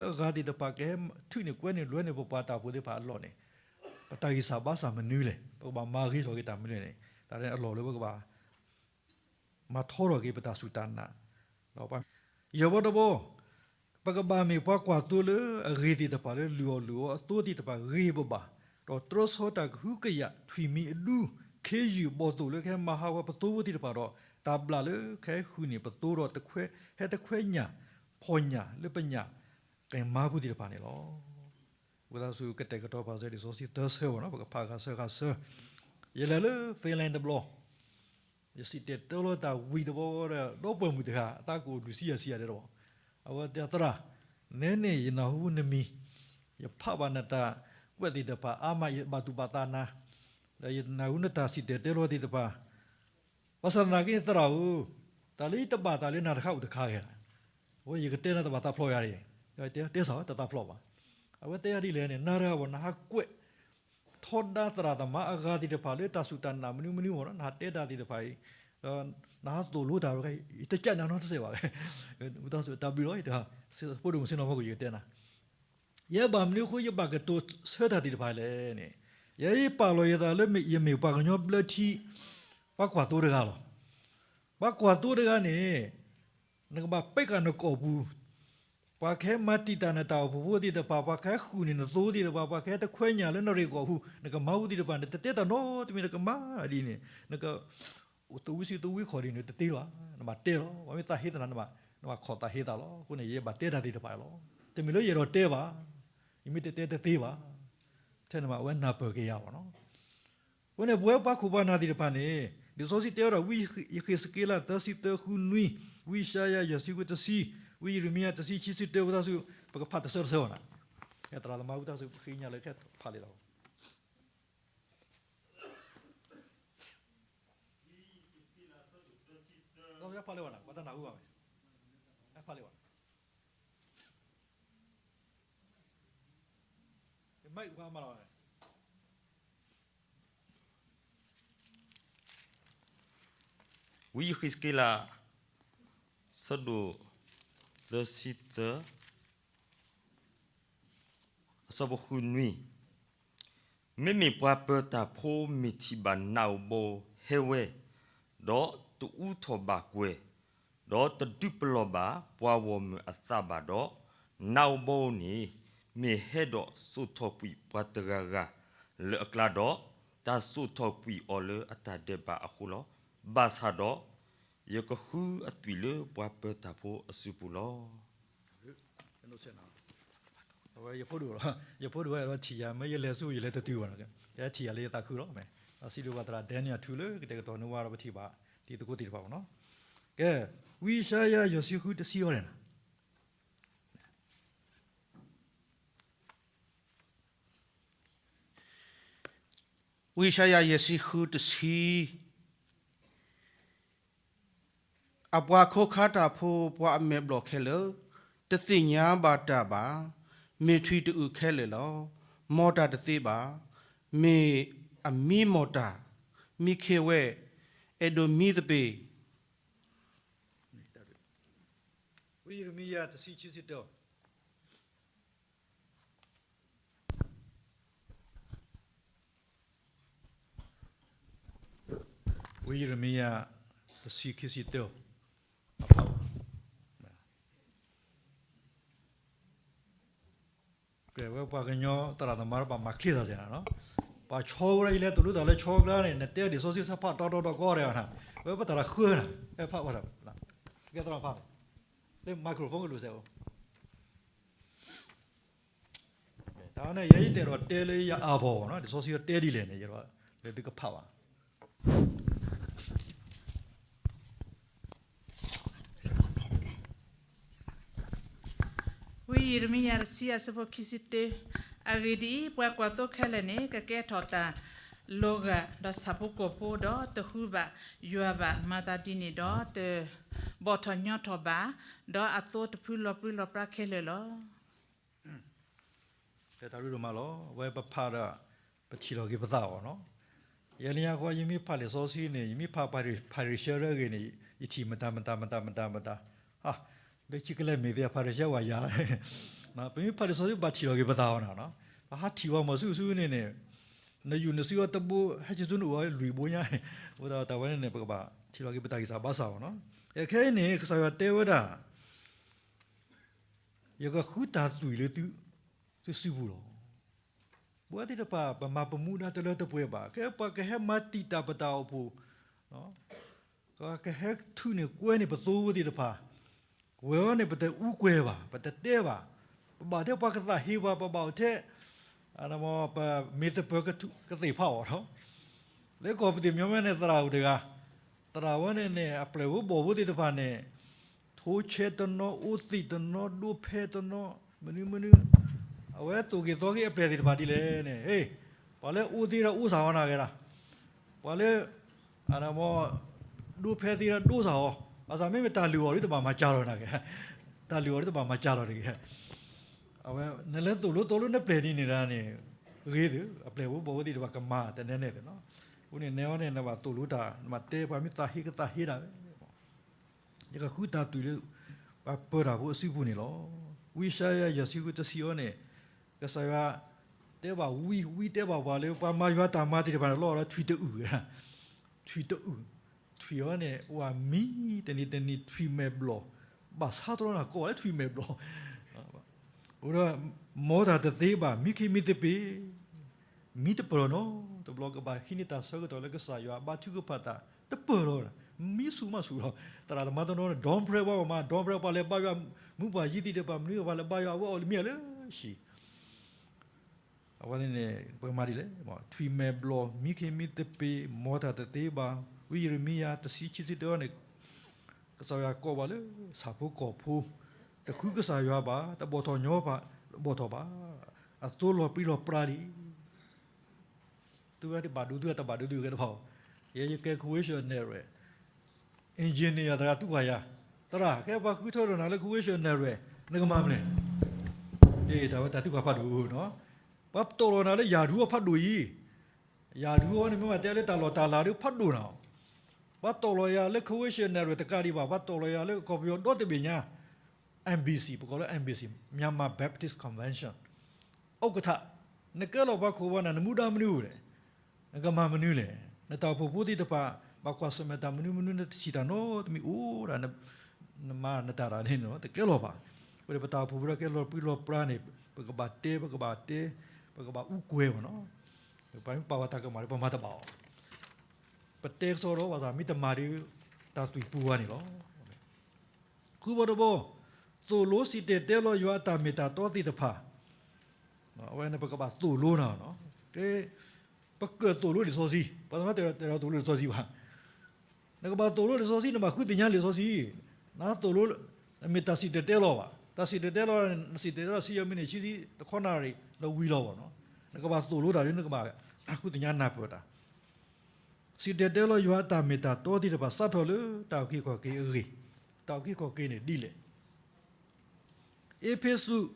အဂၤသ့ၣ်တဖၣ်ကဟဲထုးန့ၢ်ကွဲန့ၢ်လွဲန့ၢ်ပပှၤတၢ်အိၣ်ဖှိၣ်သ့ၣ်တဖၣ်အလီၢ်န့ၣ်, ပတၢ်ဂံၢ်စၢ်ဘါစၢ်မနုၤလဲၣ်, ပကဘၣ်မၤဂ့ၤထီၣ်က့ၤတၢ်မနုၤန့ၣ်, တၢ်အလီၢ်လၢပကဘၣ် မၤထီထီၣ်က့ၤပတၢ်စူၢ်တၢ်နာ်, ဒီးယဲၢ်ဘီတဘီ, ပကဘၣ်မ့ၢ်ပှၤကွၢ်သိလၢအဂ့ၤသ့ၣ်တဖၣ်လၢလုၢ်အီၣ်လုၢ်အီအသိသ့ၣ်တဖၣ်ဂ့ၤပဘၣ်, ဒီးတြီဆီတၢ်ကဟုကယာ်ထွံၣ်မံၤအဒူ, ခ့ယုၢ်ဘီၣ်သိၣ်လၢကဟဲမၤဟးဂီၤပသိဖိသ့ၣ်တဖၣ်ဒီး, တၢ်ဘျၣ်လၢကဟဲဟုၣ်န့ၢ်ပသိဒီးတခွဲ, ဟဲတခွဲညၣ်ဖှီၣ်ညၣ်လၢပညၣ်ကမါဖိသ့ၣ်တဖၣ်န့ၣ်လီၤ. ဝံသးစူၤကတဲာ်ကတီၤပာ်စၢၤလံာ်စီဆှံသၢဆၢဝဲနီၤ, ပကဖးဂၤဆၢဂၤဆၢ, ယလဲၤလၢ Finland တဘျီ ယစံၣ်တဲၤတဲလီၤတၢ်ဝံၤတဘျီဒီး ဒီပုၢ်ဝဲၢ်မုၣ်တဂၤ အသးကအိၣ်ဒုးဆံယၤဆံယၤဒဲးတဘျီ, အဝဲတဲသရၣ်, နဲန့ၣ် ယနၢ်ဟူနမံၤ, ယဖးဘၣ်နတၢ်ကွဲးသ့ၣ်တဖၣ်အါမး ယဘၣ်သူၣ်ဘၣ်သးနၤ, ဒီးယနၢ်ဟူနတၢ်စံၣ်တဲၤတဲလီၤသ့ၣ်တဖၣ်, ဘၣ်ဆၣ်သနာ်က့န့ၣ်သရၣ်ဧၢ, တၢ်လၢယတဘၣ်သးလၢနၤတခါအိၣ်တခါဂ့ၤ, အဝဲယကတဲနၤတဘၣ်သးဖျိယၤဒၣ်, တဲစၢ်ဝဲတသးဖျိဘၣ်, အဝဲတဲယၤဒ်လဲၣ်န့ၣ် နၤတဂၤဘၣ် နဟးကွဲး ထီဒါသရၣ်သမါအဂၤသ့ၣ်တဖၣ်လၢတၢ်စူၢ်တၢ်နာ်မနုၤမနုၤမ့ၢ်နီၤ, နဟးတဲတၢ်သ့ၣ်တဖၣ်အံၤ, ဒီးနဟးသိၣ်လိတၢ်, ယတကးနၤနီတစဲးဘၣ်, ဝံသးစူၤတၢ်ဘျုးလီၤ, ဖိဒိၣ်မုၣ်ဆ့ၣ်နီၤဖီခိၣ်ယကတဲနၤ, ယဲဘၣ်မနုၤအဃိယဘၣ်ကတိၤဆၢတၢ်သ့ၣ်တဖၣ်လဲၣ်န့ၣ်, ယဲယပာ်လီၤယသးလၢယမ့ၢ်ပှၤကညီဘျၢထံ, ပှၤကွၢ်သိတဂၤလီၤ. ပှၤကွၢ်သိတဂၤန့ၣ် နကဘၣ်ပဲကၣ်နကိာ်ပူၤ, ပှၤကဟဲမၤတံာ်တာ်နတၢ်အိၣ်ဖှိၣ်ဖိသ့ၣ်တဖၣ်, ပှၤကဟဲဃုာ်န့ၢ်နသိသ့ၣ်တဖၣ်, ပှၤကဟဲတခွဲညၣ်လၢနရ့ၣ်ကီၢ်ပူၤ, နကမၤဖိသ့ၣ်တဖၣ် နတတဲတၢ်နီတမံၤ, နကမၤဒ်န့ၣ်, နက သဝံစုသဝံခီၣ်ဒ်န့ၣ် တသ့လီၤ, နဘၣ်တဲလီၤ, ပှၤမ့ၢ်သးဟ့သနၤ, နဘၣ်ခီၣ်သးဟ့သးလီၤ. အဃိန့ၣ် ယဘၣ်တဲတၢ်သ့ၣ်တဖၣ်လီၤ. တမ့ၢ်လၢယအဲၣ်ဒိးတဲဘၣ်, ယမ့ၢ်တတဲတသ့ဘၣ်, ထဲန့ၣ်မးအဝဲနၢ်ပၢၢ်က့ၤယၤဘၣ်နီၤ. အဃိန့ၣ် ပဝဲပှၤခိၣ်ပှၤနၢ်သ့ၣ်တဖၣ်န့ၣ် လံာ်စီဆှံတဲဝဲဒၣ် ဝံယဃ့းစက့လး သၢဆံသၢ ဃုနွံ, ဝံယၡါယၤ ယဲၢ်ဆံဃု တဆံ, ဝံယရမံယၤ တဆံ ခံဆံတၢ, ဝံသးစူၤ ပကဖးတဆၢတဆၢဘၣ်နီၤ. သရၣ်သမါ ဝံသးစူၤ ပဃ့ကညးလၢကဖးလံာ်လီၤ. ဖးလံာ်ဘၣ်နီၤ, ပှၤတနၢ်ဟူဘၣ်မ့ၢ်, ဖးလံာ်ဘၣ်, မ့ၢ်ဝဲမးလီၤ. ဝံယဃ့းစက့လး ဆၢဒိၣ် သၢဆံသၢ, အဆၢဖိဃုနွံ, မ့မ့ၢ်ပှၤပၢၤတၢ်ဖိမ့ၢ်ထံၣ်ဘၣ်နးဧိၤဘီဧိၤဟဲဝဲ, ဒီးတအူထီၣ်ဘၣ်ကွဲၤ, ဒီးတဒုးပလီၢ်ဘၣ်ပှၤဂီၢ်မုၢ်အသးဘၣ်ဒီး, နးဧိၤဘီဧိၤန့ၣ် မ့ၢ်ဟဲဒီးစိာ်ထီၣ်ကွံာ်ပှၤတဂၤဂၤလၢအကျါဒီး, တၢ်စိာ်ထီၣ်ကွံာ်အီၤလၢအတၢ်ဒဲးဘးအဃိလီၤ. ဘၣ်ဆၣ်ဒီး ယကဃုအသွံၣ်လၢပှၤပၢၤတၢ်ဖိအစုပူၤလီၤ. အဝဲယဖိဒိၣ်လီၤ, ယဖိဒိၣ်ဝဲအဲၣ်ဒိးထံၣ်ယၤ, မ့ၢ်ယလဲၤဆူယလဲၤတတုၤဘၣ်နီၤ, ယထံၣ်ယၤလၢယသးခုလီၤ. မ့ၢ်စံးဒိၣ်ဘၣ်သရၣ် Daniel ထူလၢကတဲာ်ကတီၤန့ၢ်ဝဲဒီး ပထံၣ်ဘၣ်တံၤသကိးသ့ၣ်တဖၣ်ဘၣ်နီၤ. ကဲ, ဝံယၡါယၤ ယဲၢ်ဆံဃု တဆံအီၤန့ၣ်နီၤ. ဝံယၡါယၤ ယဲၢ်ဆံဃု တဆံ, အပှၤခိးခါတၢ်ဖိ ပှၤအမဲာ်ဘျီၣ်ခဲလၢာ်, တသ့ၣ်ညါဘၣ်တၢ်ဘၣ်, မ့ၢ်ထွံၣ်တအုၣ်ခဲလၢာ်လီၤ. မီၢ်တၢ်တသ့ဘၣ်, မ့ၢ်အမံမီၢ်တၢ်, မံခ့ဝဲ, အဲၣ်ဒိးမံသပ့ၤ. ဝံယံးရမံယၤ တဆံ ခံဆံတၢ ဝံယံးရမံယၤ တဆံ ခံဆံတၢ, ကဲဝဲပှၤကညီသရၣ်သမါ ပှၤမၤချ့သးစဲနီၤ, ပှၤဆီဝဲဒၣ် ယလဲၤသိၣ်လိတၢ်လၢဆီကျါန့ၣ် နတဲဒ်စီဆှံ ဆၢဖးတီတီတီကီးဒဲးနီၤ, ဝဲပတၢ်တဃၢနီၤ, ဖးဝဲဒၣ်, ကဲသရၣ်ဖး, လၢ microphone ကလူၤစဲးအိၣ် တၢ်န့ၣ် ယဲယတဲဒီးတဲလၢယအါဘီနီၤ, ဒ်စီဆှံတဲဒ်လဲၣ်န့ၣ် ယဲဒီးလၢသုကဖးဘၣ်. ဝံယံးရမံယၤ တဆံ အဆၢဖိခံဆံတၢ, အဂ့ၢ်ဒ်အံၤ, ပှၤကွၢ်သိခဲလၢာ်န့ၣ် ကကဲထီၣ်တၢ်လီၤဂာ်ဒီးဆၣ်ဖိကီၢ်ဖိ, ဒီးတဃုဘၣ်ယွၤဘၣ်, မၤသးဒ်န့ၣ်ဒီးတဘီၣ်ထီၣ်ညီထီၣ်ဘၣ်, ဒီးအသိတဖုလီၤပြံလီၤပြါခဲလၢာ်လီၤ. ဖဲတၢ်ရ့ဒိၣ်မးလီၤ, အဝဲပဖးဒီး ပထံၣ်လီၤက့ၤပသးအီၤနီၤ. ယဲန့ၣ်အဃိ ယမ့ၢ်ဖးလံာ်စီဆှံန့ၣ် ယမ့ၢ်ဖးဖၤရံၤၡဲအဂ့ၢ်န့ၣ် ယထံၣ်မတၤမတၤမတၤမတၤမတၤ, ဘၣ်ဆၣ်ကလဲၤမ့ၢ်သ့ၣ် ဖၤရံၤၡဲဝဲယၤ, ပမ့ၢ်ဖးလံာ်စီဆှံဘၣ်ထံၣ်လီၤက့ၤပသးအီၤနီၤ, ပဟးထံၣ်ဝဲမီၤဆူၣ်ဆူၣ်န့ၣ်န့ၣ်, နယူၢ်နစုအီၤတဘိ ဟဲဆ့ၣ်ဆူနအိၣ်လွံၢ်ဘိညါန့ၣ်, အဃိသတးဝဲန့ၣ်န့ၣ် ပကဘၣ်ထံၣ်လီၤက့ၤပတၢ်ဂံၢ်စၢ်ဘါစၢ်အီၤနီၤ. ခဲအံၤန့ၣ် ကစၢ်ယွၤတဲဝဲဒၣ် ယကဃုတၢ်သွံၣ်လၢသုစုပူၤလီၤ. ပဝဲသ့ၣ်တဖၣ် ပမၤပမူဒါတလၢတပှဲၤဘၣ်, ခဲပှၤကဟဲမၤတံာ်တာ်ပတၢ်အိၣ်ဖှိၣ်, ကဟဲထုးန့ၢ်ကွဲန့ၢ်ပသိဖိသ့ၣ်တဖၣ်, ဝဲအံၤန့ၣ် ပတအူကွဲၤဘၣ်, ပတတဲဘၣ်, ပဘၣ်ထဲပှၤကသးဟ့ပှၤ, ပဘၣ်အိၣ်ထဲ ပမ့ၢ်သပၢၤကသ့ၣ်ဖးအီၤလီၤ. လၢကီၢ်ပသ့ၣ်မညီဝဲန့ၣ် သရၣ်အိၣ်တဂၤ, သရၣ်ဝဲန့ၣ်န့ၣ် အပျဲၢ်ဖိဘီၣ်ဖိသ့ၣ်တဖၣ်န့ၣ် ထိဆဲတနီၤ, အိသံးတနီၤ, ဒိဖဲတနီၤ, မနုၤမနုၤ, အဝဲသိၣ်က့ၤသီက့ၤအပျဲၢ်သ့ၣ်တဖၣ်ဒ်လဲၣ်န့ၣ်, ပှၤလၢအိသံးဒီးအိစၢ်အီၤနၤဂ့ၤဒၣ်, ပှၤလၢ ဒိဖဲသ့ဒီးဒိစၢ်အီၤ, ဘၣ်ဆၣ်မ့မ့ၢ်တၢ်လုၢ်အီၣ်ဒ်တဘၣ်မၤစၢ်လီၤနၤဂ့ၤ, တၢ်လုၢ်အီၣ်ဒ်တဘၣ်မၤစၢ်လီၤတဂ့ၤ. အဝဲ နလဲၤသိၣ်လိသီလိနပျဲၢ်ဒ်န့ၣ်ဒၣ်န့ၣ်, ဂ့ၤသု, အပျဲၢ်ဖိဘီၣ်ဖိသ့ၣ်တဖၣ်ကမၤတနဲနဲသုနီၤ. အဃိန့ၣ် နဲအီၤန့ၣ် နဘၣ်သိၣ်လိတၢ်, နဘၣ်တဲပှၤမ့ၢ်သးဟ့ကသးဟ့ဒၣ်ဝဲ ယကဃုတၢ်သွံၣ်လၢ ပှၤပၢတၢ်ဖိအစုပူၤန့ၣ်လီၤ. ဝံယၡါယၤ ယဲၢ်ဆံဃု တဆံအံၤန့ၣ်, ကစၢ်ယွၤတဲဘၣ်ဝံ, ဝံတဲဘၣ်ပှၤလၢ ပှၤမၤယွၤတၢ်မၤသ့ၣ်တဖၣ်န့ၣ် လီၤဒီးထွံၣ်တအုၣ်, ထွံၣ်တအုၣ်, ထွံၣ်အံၤန့ၣ် အိၣ်မံတနံၤတနံၤ ထွံၣ်မဲာ်ဘျီၣ်, ဘၣ်ဆါတရီနၤ ကိးလၢထွံၣ်မဲာ်ဘျီၣ် အိၣ်ဒီး မ်တၢ်တသ့ဘၣ်, မံခ့မံသပ့ၤ, မံတပၢၢ်လီၤနီတဘျီ, ကဘၣ်ဟံးန့ၢ်တၢ်ဆၢကတီၢ်လၢကစၢ်ယွၤအဘါထုကဖၣ်တၢ်တပၢၢ်လီၤ. မံဆူၣ်မးဆူၣ်လီၤ. သရၣ်သမါတနီၤန့ၣ် ဒီပြဲပှၤအီၤမး, ဒီပြဲပှၤလဲၤဘါယွၤ, မုၢ်ပှၢ်ယံၤသ့ၣ်တဖၣ် မနုၤပှၤလဲၤဘါယွၤ အဝဲအီၣ်လၢမံၤလၢဆံး အဝဲန့ၣ်န့ၣ် ပကမၤဒ်လဲၣ်, ထွံၣ်မဲာ်ဘျီၣ်, မံခ့မံသပ့ၤ, မ်တၢ်တသ့ဘၣ်, ဝံယံးရမံယၤ တဆံ ခံဆံတၢန့ၣ်, ကစၢ်ယွၤကိးဘၣ်လၢ ဆၣ်ဖိကီၢ်ဖိ, တဃုကစၢ်ယွၤဘၣ်, တဘီၣ်ထီၣ်ညီဘၣ်, တဘီၣ်ထီၣ်ဘၣ်, အသိလီၤပြံလီၤပြါလံ သုဝဲတဘၣ်ဒိ သုဝဲတဘၣ်ဒိ သုဂဲၤတဘၣ်, ယဲယကဲ ခဝ့ၡၢၣ်နဲၣ်ရွဲၣ်, engineer သရၣ် သူၣ်ခွါယၤ, သရၣ် ခဲပှၤဃုထၢထီၣ်နၤလၢ ခဝ့ၡၢၣ်နဲၣ်ရွဲၣ် နကမၤမနုၤလဲၣ်, တၢ်ဝဲတၢ်သူၣ်ခွါဖးဒိၣ်နီၤ, ပှၤတီၣ်လီၤနၤလၢ ယၤဒူအဖးဒိၣ်အံၤ, ယၤဒူအံၤန့ၣ် မ့ၢ်ဘၣ်တဲလၢတၢ်လီၢ်တၢ်လၤဒီးဖးဒိၣ်နီၤ, ပှၤတီၣ်လီၤယၤလၢ ခဝ့ၡၢၣ်နဲၣ်ရွဲၣ် တကးဒံးဘၣ်, ပှၤတီၣ်လီၤယၤလၢကီၢ်ပယီၤဒီတဘ့ၣ်ညါ MBC ပကိးလၢ MBC, Myanmar Baptist Convention ဥက္ကဋ္ဌ, နကဲလီၤပှၤခိၣ်ပှၤနၢ် နမူဒါမနုၤလဲၣ်, နကမၤမနုၤလဲၣ်, နတၢ်အိၣ်ဖှိၣ်ဖိသ့ၣ်တဖၣ် ဘၣ်ကွၢ်ဆၢၣ်မဲာ်တၢ်မနုၤမနုၤ နတထံၣ်တၢ်နီတမံၤအိၣ်ဒၣ်, နမၤနတၢ်တၢ်န့ၣ် တကဲလီၤဘၣ်. အဃိန့ၣ် ပတၢ်အိၣ်ဖှိၣ်ဖိဒီးကဲလီၤပြံလီၤပြါန့ၣ် ပကဘၣ်တဲ ပကဘၣ်တဲ ပကဘၣ်အူကွဲမးနီၤ, ပှၤမ့ၢ်ပာ်ဝဲတၢ်ကမၣ်ဒီး ပမၤတဘၣ်အီၤ, ပတဲကစီဒီး ဘၣ်ဆၣ်မ့ၢ်တမၤဒီး တၢ်သွံၣ်ပူၤဝဲန့ၣ်လီၤ. ဃုဘီတဘီ, သိၣ်လိစံၣ်တဲၤတဲလီၤယွၤအတၢ်မ့ၢ်တၢ်တီသ့ၣ်တဖၣ်, အဝဲန့ၣ် ပကဘၣ်သိၣ်လိနၤ, ပကသိၣ်လိလံာ်စီဆှံ, ပှၤတနီၤတဲဒီးသိၣ်လိလံာ်စီဆှံဘၣ်, နကဘၣ်သိၣ်လိလံာ်စီဆှံ နဘၣ်ဃုသ့ၣ်ညါလံာ်စီဆှံ, နသိၣ်လိ မ့ၢ်တၢ်စံၣ်တဲၤတဲလီၤဘၣ်, တၢ်စံၣ်တဲၤတဲလီၤ နစံၣ်တဲၤတဲလီၤ ဆံယဲၢ်မံးနံး ဆံဆံတခီနၣ်ရံၣ် ဒီးဝံၤလီၤဘၣ်နီၤ, နကဘၣ်သိၣ်လိတၢ်ဒီး နကဘၣ်ဃုသ့ၣ်ညါနၢ်ပၢၢ်တၢ် စံၣ်တဲၤတဲလီၤယွၤအတၢ်မ့ၢ်တၢ်တီသ့ၣ်တဖၣ် စးထီၣ်လၢတၢ်အုၣ်က့ၤခီၣ်က့ၤအဂ့ၢ်, တၢ်အုၣ်က့ၤခီၣ်က့ၤန့ၣ်ဒ်လဲၣ်. အ့းဖ့းစူး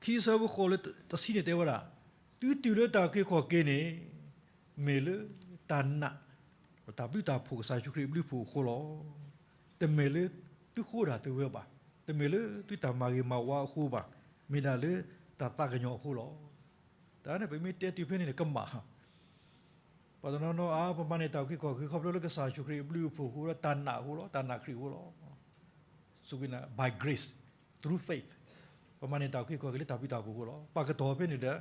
ခံ အဆၢဖိဃိးလၢတဆံန့ၣ်တဲဝဲဒၣ်, သုတုၤလၢတၢ်အုၣ်က့ၤခီၣ်က့ၤန့ၣ် မ့ၢ်လၢတၢ်နာ် တၢ်ဘျုးတၢ်ဖှိၣ် ကစၢ်ယ့ၣ်ၡူးခရံာ်အဘျုးအဖှိၣ်အဃိလီၤ. တမ့ၢ်လၢသုဃိဒၣ်သုဝၢဘၣ်, တမ့ၢ်လၢသုတၢ်မၤဂ့ၤမၤဝါအဃိဘၣ်, မ့ၢ်ဒၣ်လၢတၢ်သးကညီၤအဃိလီၤ. တၢ်န့ၣ် ပမ့ၢ်တဲတုၤဖဲန့ၣ်န့ၣ် ကမၣ် ပှၤတနီၤနီၤအါ ပမၤန့ၢ်တၢ်အုၣ်က့ၤခီၣ်က့ၤ ခီဖျိလၢကစၢ်ယ့ၣ်ၡူးခရံာ်အဘျုးအဖှိၣ်အဃိဒီး တၢ်နာ်အဃိလီၤ, တၢ်နာ်ခရံာ်အဃိလီၤ. စူၢ်က့ၤနာ် by grace, through faith, ပမၤန့ၢ်တၢ်အုၣ်က့ၤခီၣ်က့ၤလၢတၢ်ဘျုးတၢ်ဖှိၣ်အဃိလီၤ. ပှၤကတီၤဖဲန့ၣ်ဒီး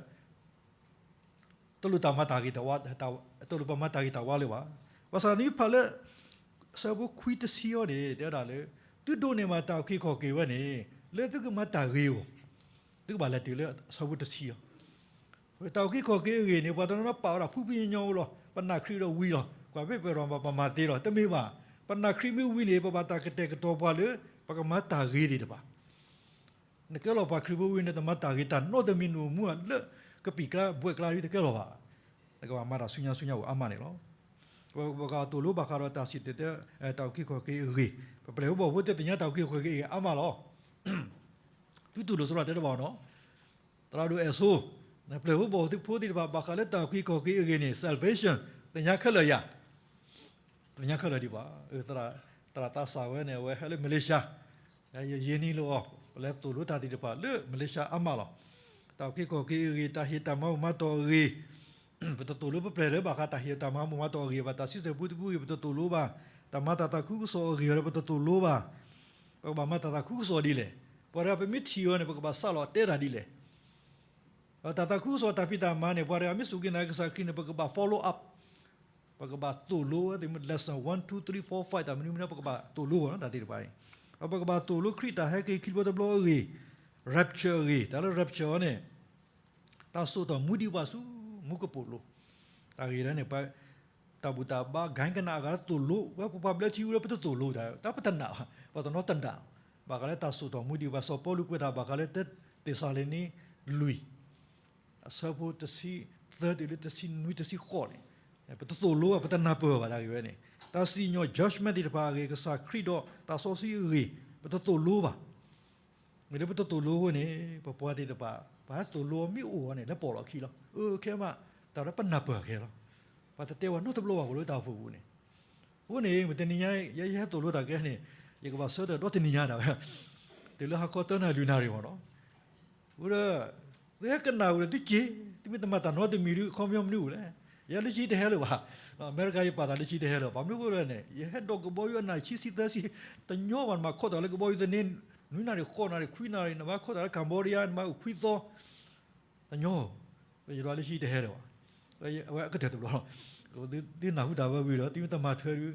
တလိၣ်တၢ်မၤတၢ်ဂ့ၤတၢ်ဝါ, တလိၣ်ပမၤတၢ်ဂ့ၤတၢ်ဝါလၢၤဘၣ်. ဘၣ်ဆၣ်နဖးလၢ အဆၢဖိခွံတဆံအံၤန့ၣ် တဲဝဲဒၣ်လၢ သုဒိးန့ၢ်ဘၣ်တၢ်အုၣ်က့ၤခီၣ်က့ၤဝဲန့ၣ် လၢသုကမၤတၢ်ဂ့ၤအဂီၢ်, သုကဘၣ်လဲၤတုၤလၢအဆၢဖိတဆံလီၤ. တၢ်အုၣ်က့ၤခီၣ်က့ၤအဂ့ၢ်န့ၣ် ပှၤတနီၤနီၤပာ်ဝဲဒၣ်ဖုဖုညီညီလီၤ, ပနာ်ခရံာ်ဒီးဝံၤလီၤ, ကွၢ်ဖဲပှဲၤထီၣ်ပှၤ ပမၤသ့လီၤ, တမ့ၢ်ဘၣ်. ပနာ်ခရံာ်မ့ၢ်ဝံၤန့ၣ် ပဘၣ်တၢ်ကတဲာ်ကတီၤပှၤလၢ ပကမၤတၢ်ဂ့ၤသ့ၣ်တဖၣ် နကဲလီၤပှၤခရံာ်ဖိဝံၤ နတမၤတၢ်ဂ့ၤတၢ်နီတမံၤ နအိၣ်မူလၢကပံာ်ကျါဘှဲးကျါဒ်တကဲလီၤဘၣ်. နကဘၣ်မၤတၢ်ဆူညါဆူညါအိၣ်အါမးန့ၣ်လီၤ. ပကဘၣ်သိၣ်လိဘၣ်ဃးဒီးတၢ်စံၣ်တဲၤတဲ တၢ်အုၣ်က့ၤခီၣ်က့ၤအဂ့ၢ်, ပပျဲၢ်ဖိဘီၣ်ဖိတသ့ၣ်ညါတၢ်အုၣ်က့ၤခီၣ်က့ၤအဂ့ၢ်အါမးလီၤ. သုတူၢ်လိာ်သရၣ်တဲတဘၣ်နီၤ, သရၣ်ဒိၣ်အဲၣ်ဆိ, နပျဲၢ်ဖိဘီၣ်ဖိသ့ၣ်တဖၣ် ဘၣ်ဃးလၢတၢ်အုၣ်က့ၤခီၣ်က့ၤအဂ့ၢ်န့ၣ် salvation သ့ၣ်ညါခဲလၢာ်ယၤ, သ့ၣ်ညါခဲလၢာ်ဒံးဘၣ်. သရၣ်သးစၢ်ဝဲန့ၣ် အဝဲဟဲလၢ Malaysia, ယယံာ်နံၤလၢအီၤ ပလဲၤသိၣ်လိတၢ်သ့ၣ်တဖၣ်လၢ Malaysia အါမးလီၤ. တၢ်အုၣ်က့ၤခီၣ်က့ၤအဂ့ၢ်, တၢ်ဟ့ၣ်တၢ်မၤဘူၣ်မၤတီၢ်အဂ့ၢ်, ပတသိၣ်လိပပျဲၢ်လၢၤဘၣ်ဃးတၢ်ဟ့ၣ်တၢ်မၤဘူၣ်မၤတီၢ်အဂ့ၢ်ဘၣ်, တၢ်စံးဆၢပူတပူအဂ့ၢ် ပတသိၣ်လိဘၣ်. တၢ်မၤတၢ်သးခုကစီၣ်အဂ့ၢ်အံၤဒီး ပတသိၣ်လိဘၣ်. ပကဘၣ်မၤတၢ်သးခုကစီၣ်ဒ်လဲၣ်. ပှၤတဂၤပမ့ၢ်ထံၣ်အီၤန့ၣ် ပကဘၣ်စးလီၤတဲတၢ်ဒ်လဲၣ်. ဒီးတၢ်သးခုကစီၣ်တၢ်ဖံးတၢ်မၤန့ၣ် ပှၤတဂၤမ့ၢ်စူၢ်က့ၤနာ်က့ၤကစၢ်ခရံာ်န့ၣ် ပကဘၣ် follow up, ပကဘၣ်သိၣ်လိဝဲသ့ၣ် lesson one, two, three, four, five တၢ်မနုၤမနုၤ ပကဘၣ်သိၣ်လိဝဲလီၤ တၢ်သ့ၣ်တဖၣ်အံၤ. ဒီးပကဘၣ်သိၣ်လိခရံာ်တၢ်ဟဲက့ၤခံဘျီတဘျီအဂ့ၢ်, rapture အဂ့ၢ်, တၢ်လၢ rapture အီၤန့ၣ် တၢ်စိာ်ထီၣ်မူဒံးပှၤဆူမူကပိာ်လိၤ, တၢ်ဂ့ၢ်လၢန့ၣ် ပှၤ တၢ်ဘူၣ်တၢ်ဘါ ဂိုဏ်းကနၣ်အဂၤလၢသိၣ်လိ, ဝဲပပှၤဘျၢထံဝဲလၢပတသိၣ်လိတၢ်, တၢ်ပတနာ်, ပှၤတနီၤတနာ်, ဘၣ်ဃးလၢတၢ်စိာ်ထီၣ်မူဒံးပှၤ စီၤပီလူးကွဲးတၢ်ဘၣ်ဃးလၢတသ့းစၤလနံ လွံၢ် အဆၢဖိတဆံသၢတုၤလၢတဆံနွံတဆံဃိးန့ၣ်, ပတသိၣ်လိဘၣ် ပတနၢ်ပၢၢ်ဘၣ်တၢ်ဂ့ၢ်ဝဲန့ၣ်, တၢ်စံၣ်ညီၣ် judgment သ့ၣ်တဖၣ်အဂ့ၢ် ကစၢ်ခရံာ်ဒီးတၢ်စီဆှံအဂ့ၢ် ပတသိၣ်လိဘၣ်. မ့ၢ်လၢပတသိၣ်လိအဃိန့ၣ် ပပှၤသ့ၣ်တဖၣ် ပှၤဟဲသိၣ်လိအီၤမ့ၢ်အိၣ်အီၤန့ၣ် လဲၤပိာ်လီၤခံလီၤ. အခဲမး တၢ်ဒီးပနၢ်ပၢၢ်ခဲလီၤ. ပှၤတတဲဝဲနီတဘျီဘၣ် အိၣ်လၢတၢ်အိၣ်ဖှိၣ်ပူၤန့ၣ်. အဃိန့ၣ် မ့ၢ်တနံၤညါ ယဲယဟဲသိၣ်လိတၢ်ကဲန့ၣ် ယကဘၣ်ဆၢထၢၣ်ဒီတနံၤညါဒၣ်ဝဲ တုၤလၢဟါခီသၢနၣ်ရံၣ်လွံၢ်နၣ်ရံၣ်မ့ၢ်နီၤ. အဃိဒီး သုဟဲကနၣ်ဝံၤဒီးသုက့ၤ, သုမ့ၢ်တမၤတၢ်နီတမံၤဒီး ခီပညီမနုၤအိၣ်လဲၣ်. ယဲလၢခံတဟဲလၢၤဘၣ်. အမဲရကၤယပာ်သးလၢခံတဟဲလၢၤဘၣ်. မနုၤအဃိလဲၣ်န့ၣ် ယဟဲဒိးကဘီယူၤအနၣ်ဆံဆံသၢဆံ, တညီဘၣ် နမၤခိးတၢ်လၢကဘီယူၤသန့, နွံနၣ်ရံၣ် ဃိးနၣ်ရံၣ် ခွံနၣ်ရံၣ် နဘၣ်ခိးတၢ်လၢ Cambodia နဘၣ်အိၣ်ခွံသီ, တညီ, ယဒွးလၢခံတဟဲလၢၤဘၣ်. အဝဲအကတၢၢ်တဘျီလီၤ. သုနၢ်ဟူတၢ်ဝဲဝံၤဒီး သုမ့ၢ်တမၤထွဲဒီး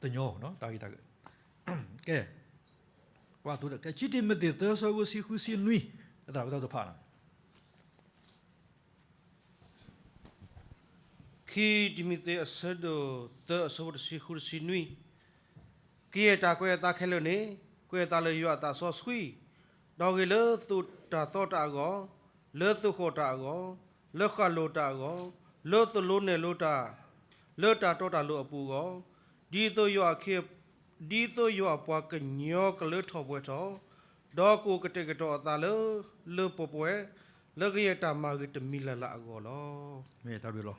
တညီ, တၢ်ဂ့ၢ်တၢ်ဂ့ၢ်, ကဲ, ကဲ ခံတံၤမသ့းသၢဆၢဖိဆံဃုဆံနွံ, သရၣ်ဝဲသီတဖၣ်န့ၣ် ခံတံၤမသ့းအဆၢဒိၣ်သၢအဆၢဖိတဆံဃုတဆံနွံ, ကယဲၢ်တၢ်ကွဲးအသးခဲလၢာ်န့ၣ် ကွဲးအသးလၢယွၤအသးစီဆှံ, ဒီးဂ့ၤလၢသိၣ်တၢ်သီတၢ်အဂီၢ်, လၢသိၣ်ဃီၣ်တၢ်အဂီၢ်, လၢဃၣ်လိၤတၢ်အဂီၢ်, လၢသိၣ်လိနဲၣ်လိတၢ်, လၢတၢ်တီတၢ်လိၤအပူၤအဂီၢ်, ဒ်သိးယွၤအခ့, ဒ်သိးယွၤအပှၤကညီကလၢထီၣ်ပှဲၤထီၣ်, ဒီးကအိၣ်ကတဲာ်ကတီၤအသးလၢလၢပှဲၤပှဲၤ, လၢကယဲၢ်တၢ်မၤဂ့ၤတမံၤလၢ်လၢ်အဂီၢ်လီၤ. မ့ၢ်တၢ်ဘျုးလီၤ.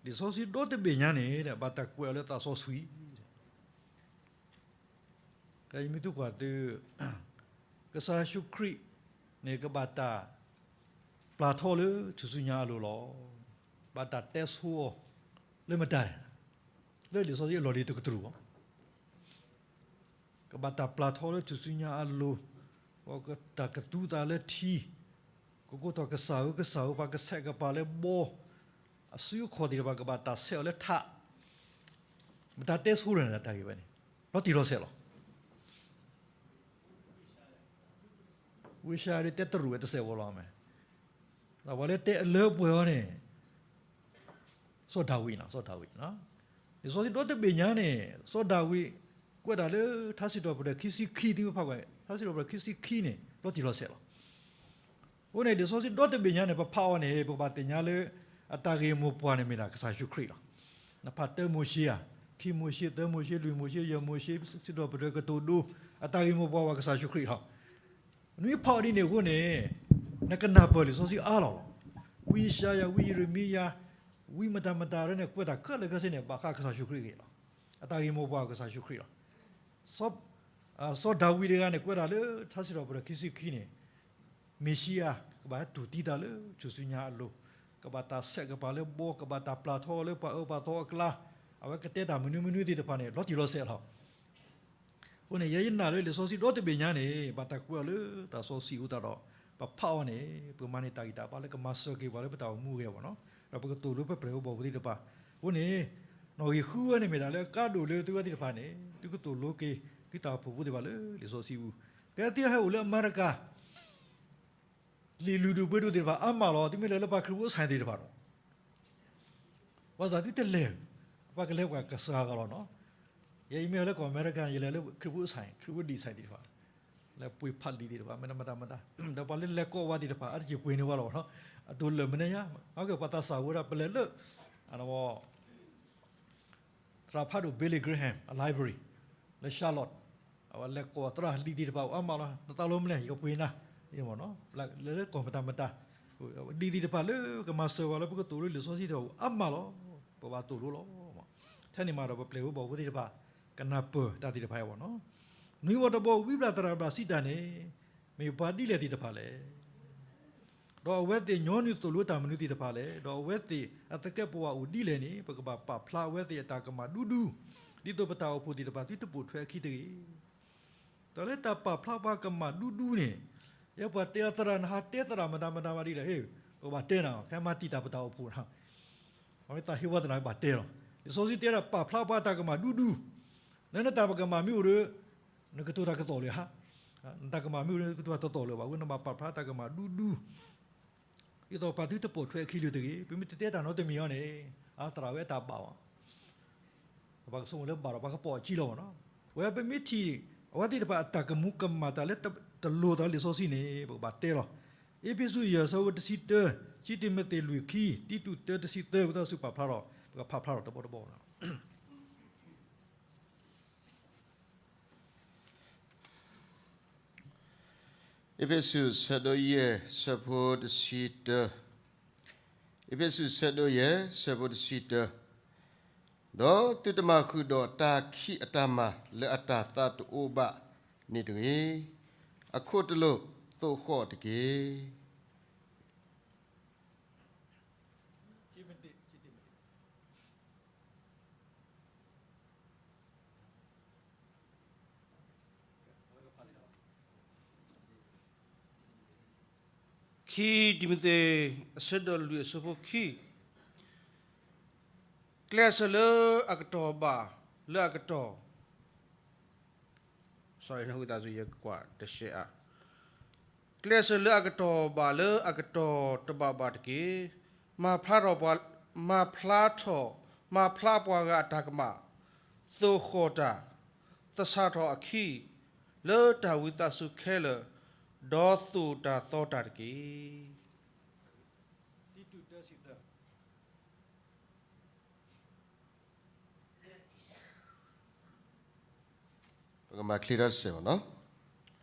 လံာ်စီဆှံဒီတဘ့ၣ်ညါန့ၣ် ဘၣ်တၢ်ကွဲးအီၤလၢသးစီဆှံ ကယမ့ၢ်သံကွၢ်သု, ကစၢ်ယ့ၣ်ၡူးခရံာ်န့ၣ် ကဘၣ်တၢ်ပျၢ်ထီလၢထူၣ်စုညါအလိၤလီၤ. ဘၣ်တၢ်တဲဆိအီၤလၢမတၤလဲၣ်, လၢလံာ်စီဆှံအလီၢ်လံၤတကတြူၢ်ဘၣ် ကဘၣ်တၢ်ပျၢ်ထီလၢထူၣ်စုညါအလိၤ, တၢ်ကသူသးလၢထံ, ကကိးထီၣ်ကစၢ်ဧၢ ကစၢ်ဧၢ ပှၤကဆဲးကပၤလၢဘီ, အစုအခီၣ်သ့ၣ်တဖၣ်ကဘၣ်တၢ်ဆဲးအီၤလၢထး, မတၤတဲဆိလၢၤန့ၣ် တၢ်ဂ့ၢ်ဝဲန့ၣ် လီၤတံၢ်လီၤဆဲးလီၤ. ဝံယၡါယၤဒ်တဲတရူးဝဲတစဲးဖိလီၤမ့ၢ်, ဒီးပှၤလၢတဲအလၢပှဲၤအီၤန့ၣ် စီၤဒၤဝံးနီၤ, စီၤဒၤဝံး, လံာ်စီဆှံဒီတဘ့ၣ်ညါန့ၣ် စီၤဒၤဝံး ကွဲးတၢ်လၢထါစံးထီၣ်ပတြၢၤခံဆံခံ, သုမ့ၢ်ဖးကွၢ် ထါစံးထီၣ်ပတြၢၤခံဆံခံန့ၣ် လီၤတံၢ်လီၤဆဲးလီၤ. အဃိန့ၣ် လံာ်စီဆှံဒီတဘ့ၣ်ညါန့ၣ် ပဖးအီၤန့ၣ် ပကဘၣ်သ့ၣ်ညါလၢ အတၢ်ဂ့ၢ်မိၢ်ပှၢ်န့ၣ်မ့ၢ်ဒၣ်ကစၢ်ယ့ၣ်ၡူးခရံာ်လီၤ. နဖးတၢမိၤၡ့ဧါ, ခံမိၤၡ့, သၢမိၤၡ့, လွံၢ်မိၤၡ့, ယဲၢ်မိၤၡ့, စံးထီၣ်ပတြၢၤကတိၤဒိ, အတၢ်ဂ့ၢ်မိၢ်ပှၢ်ဝဲကစၢ်ယ့ၣ်ၡူးခရံာ်လီၤ. နမ့ၢ်ဖးအီၤဒ်န့ၣ်အဃိန့ၣ် နကနၢ်ပၢၢ်လံာ်စီဆှံအါလီၤလီၤ. ဝံယၡါယၤ, ဝံယရမံယၤ, ဝံမတၤမတၤရဲၣ်န့ၣ် ကွဲးတၢ်ခဲလၢာ်ခဲဆ့န့ၣ် ဘၣ်ဃးကစၢ်ယ့ၣ်ၡူးခရံာ်အဂ့ၢ်လီၤ. အတၢ်ဂ့ၢ်မိၢ်ပှၢ်ကစၢ်ယ့ၣ်ၡူးခရံာ်လီၤ. စီၤဒၤဝံးတဂၤန့ၣ် ကွဲးတၢ်လၢထါစံးထီၣ်ပတြၢၤခံဆံခံန့ၣ် မ့ၣ်ၡံအၤ ကဘၣ်ဟဲတူၢ်သံတၢ်လၢထူၣ်စုညါအလိၤ, ကဘၣ်တၢ်ဆဲးကပၤလၢဘီ, ကဘၣ်တၢ်ပျၢ်ထီအီၤလၢပှၤအၢပှၤသီအကျါ, အဝဲကတဲတၢ်မနုၤမနုၤသ့ၣ်တဖၣ်န့ၣ် လီၤတံၢ်လီၤဆဲးလီၤ. အဃိန့ၣ် ယဲယနာ်လၢလံာ်စီဆှံဒီတဘ့ၣ်ညါန့ၣ် ဘၣ်တၢ်ကွဲးအီၤလၢသးစီဆှံအဃိသတးဒီး ပဖးအီၤန့ၣ် ပမၤန့ၢ်တၢ်ဂံၢ်တၢ်ဘါလၢကမၤစၢၤက့ၤပှၤလၢပတၢ်အိၣ်မူအဂ့ၢ်အဂီၢ်နီၤ, ဒီးပကသိၣ်လိပပျဲၢ်ဝဲဘီၣ်ဖိသ့ၣ်တဖၣ်. အဃိန့ၣ် နီၣ်ဂံၢ်ဃုဝဲန့ၣ်မ့ၢ်ဒၣ်လၢကါဒိၣ်လၢသုဝဲသ့ၣ်တဖၣ်န့ၣ် သုကသိၣ်လိက့ၤ သုတၢ်အိၣ်ဖှိၣ်ဖိသ့ၣ်တဖၣ်လၢလံာ်စီဆှံပူၤ, ကဲသုဟဲအိၣ်လၢအမဲရကၤ လံာ်လုၢ်ဒိၣ်ပှ့ၤဒိၣ်သ့ၣ်တဖၣ်အါမးလီၤ, သုမ့ၢ်လဲၤလၢပှၤခရံာ်ဖိအဆိုင်သ့ၣ်တဖၣ်ဒီး ဘၣ်ဆၣ်သုတလဲၤ, ပှၤကလဲၤပှၤကစှၤဂၤလီၤနီၤ. ယဲယမ့ၢ်ဟဲလၢကီၢ်အမဲရကၤန့ၣ် ယလဲၤလၢခရံာ်ဖိအဆိုင်, ခရံာ်ဖိဒံၣ်ဆိုင်သ့ၣ်တဖၣ်, လဲၤပှ့ၤဖးလံာ်သ့ၣ်တဖၣ် မတၤမတၤမတၤ, ဒီးပှၤလၢလဲၤကိးဝဲသ့ၣ်တဖၣ် အါတက့ၢ်ပှ့ၤန့ၢ်ဝဲလီၤနီၤ. အတိၢ်လၢာ်မနုၤညါ, အကဲပှၤသးစၢ်ဝဲဒၣ် ပလဲၤလၢ သရၣ်ဖးဒိၣ် Billy Graham အ library လၢ Charlotte, အဝဲလဲၤကိးသရၣ်လံာ်သ့ၣ်တဖၣ်အိၣ်အါမးလီၤ, နသးလီမနုၤလဲၣ် ယကပှ့ၤနၤ, လဲၤလၢကီၢ်မတၤမတၤ, လံာ်သ့ၣ်တဖၣ်လၢကမၤစၢၤပှၤလၢပကသိၣ်လိလံာ်စီဆှံသ့ၣ်တဖၣ်အိၣ်အါမးလီၤ. ပဘၣ်သိၣ်လိလီၤ. ထဲန့ၣ်မးဒီးပပျဲၢ်ဖိဘီၣ်ဖိသ့ၣ်တဖၣ် ကနၢ်ပၢၢ်တၢ်သ့ၣ်တဖၣ်အံၤဘၣ်နီၤ. နွံဝီတဘီဝံဘျၣ်သရၣ်ဘၣ်စံးတၢ်န့ၣ် မ့ၢ်ပှၤဒ်လဲၣ်သ့ၣ်တဖၣ်လဲၣ်. ဒီးအဝဲသ့ၣ်ညီနုၢ်သိၣ်လိတၢ်မနုၤသ့ၣ်တဖၣ်လဲၣ်. ဒီးအဝဲသ့ၣ်အသကဲာ်ပဝးအိၣ်ဒ်လဲၣ်န့ၣ် ပကဘၣ်ပာ်ဖျါအဝဲသ့ၣ်အတၢ်ကမၣ်ဒူဒူ, ဒ်သိးပတၢ်အိၣ်ဖှိၣ်သ့ၣ်တဖၣ်သုတပိာ်ထွဲအခံတဂ့ၤ. တၢ်လၢတၢ်ပာ်ဖျါပှၤကမၣ်ဒူဒူန့ၣ်, ယဲပှၤတဲအသရၣ်နဟးတဲသရၣ်မတၤမတၤမးဒ်လဲၣ်, ဟ့ၣ်, ပကဘၣ်တဲနၤ, ခဲမၤတံာ်တာ်ပတၢ်အိၣ်ဖှိၣ်နၤ, အဝဲသးဟ့ဝဲသနာ်က့ဘၣ်တဲလီၤ. လံာ်စီဆှံတဲဒၣ်ပာ်ဖျါပှၤတၢ်ကမၣ်ဒူဒူ, လၢနတၢ်ကမၣ်မ့ၢ်အိၣ်ဒီး, နကတိၤတၢ်ကသီၣ်လၢၤဧါ. နတၢ်ကမၣ်မ့ၢ်အိၣ်ဒီး နကတိၤတၢ်တသီၣ်လၢၤဘၣ်, အဃိနဘၣ်ပာ်ဖျါတၢ်ကမၣ်ဒူဒူ ဒ်သိးပှၤသုတပိာ်ထွဲအခံလၢၤတဂ့ၤ. ပမ့ၢ်တတဲတၢ်နီတမံၤအီၤန့ၣ်, အသရၣ်ဝဲအတၢ်ဘၣ်အီၤ, ပှၤကဆိကမိၣ်လၢဘၣ်ဒီးပှၤကပိာ်အခံလီၤမ့ၢ်နီၤ. ဝဲပမ့ၢ်ထံၣ်, အဝဲသ့ၣ်တဖၣ်အတၢ်ကမူၤကမၣ်တၢ်လၢတလိၤသးလၢလံာ်စီဆှံန့ၣ် ပကဘၣ်တဲလီၤ. အ့းဖ့းစူးယဲၢ်ဆၢဖိတဆံတၢ, ခံတံၤမသ့းလွံၢ်ခံ, တံတူးတၢတဆံသၢ, ပတၢ်စူၢ်ပာ်ဖျါထီၣ်, ပကဖးဖျါထီၣ်တဘီတဘီလီၤ. အ့းဖ့းစူးဆၢဒိၣ်ယဲၢ်ဆၢဖိတဆံတၢ, အ့းဖ့းစူးဆၢဒိၣ်ယဲၢ်ဆၢဖိတဆံတၢ, ဒီးသုတမၤဃုာ်ဒီးတၢ်ခံးအတၢ်မၤလၢအတၤသၣ်တအိၣ်ဘၣ်န့ၣ်တဂ့ၤ, အခိၣ်တလိာ်သိးဃီၤတက့ၢ်. ခံတံၤမသ့း အဆၢဒိၣ်လွံၢ်အဆၢဖိခံ, ကျဲးစၢးလၢအကတီၢ်ဘၣ်လၢအကတီၢ်, ယကွၢ်တရှဲးအါ, ကျဲးစၢးလၢအကတီၢ်ဘၣ်လၢအကတီၢ်တဘၣ်ဘၣ်တက့ၢ်. မၤဖျါထီၣ်ပှၤ, မၤဖျါထီၣ်, မၤဖျါပှၤဂၤအတၢ်ကမၣ်, သိၣ်ဃီၣ်တၢ်, သဆၣ်ထီၣ်အခံ, လၢတၢ်ဝံသးစူၤခဲလၢာ်, ဒီးသိၣ်တၢ်သီတၢ်တက့ၢ်. ပကမၤချ့ထီၣ်တစဲးဘၣ်နီၤ.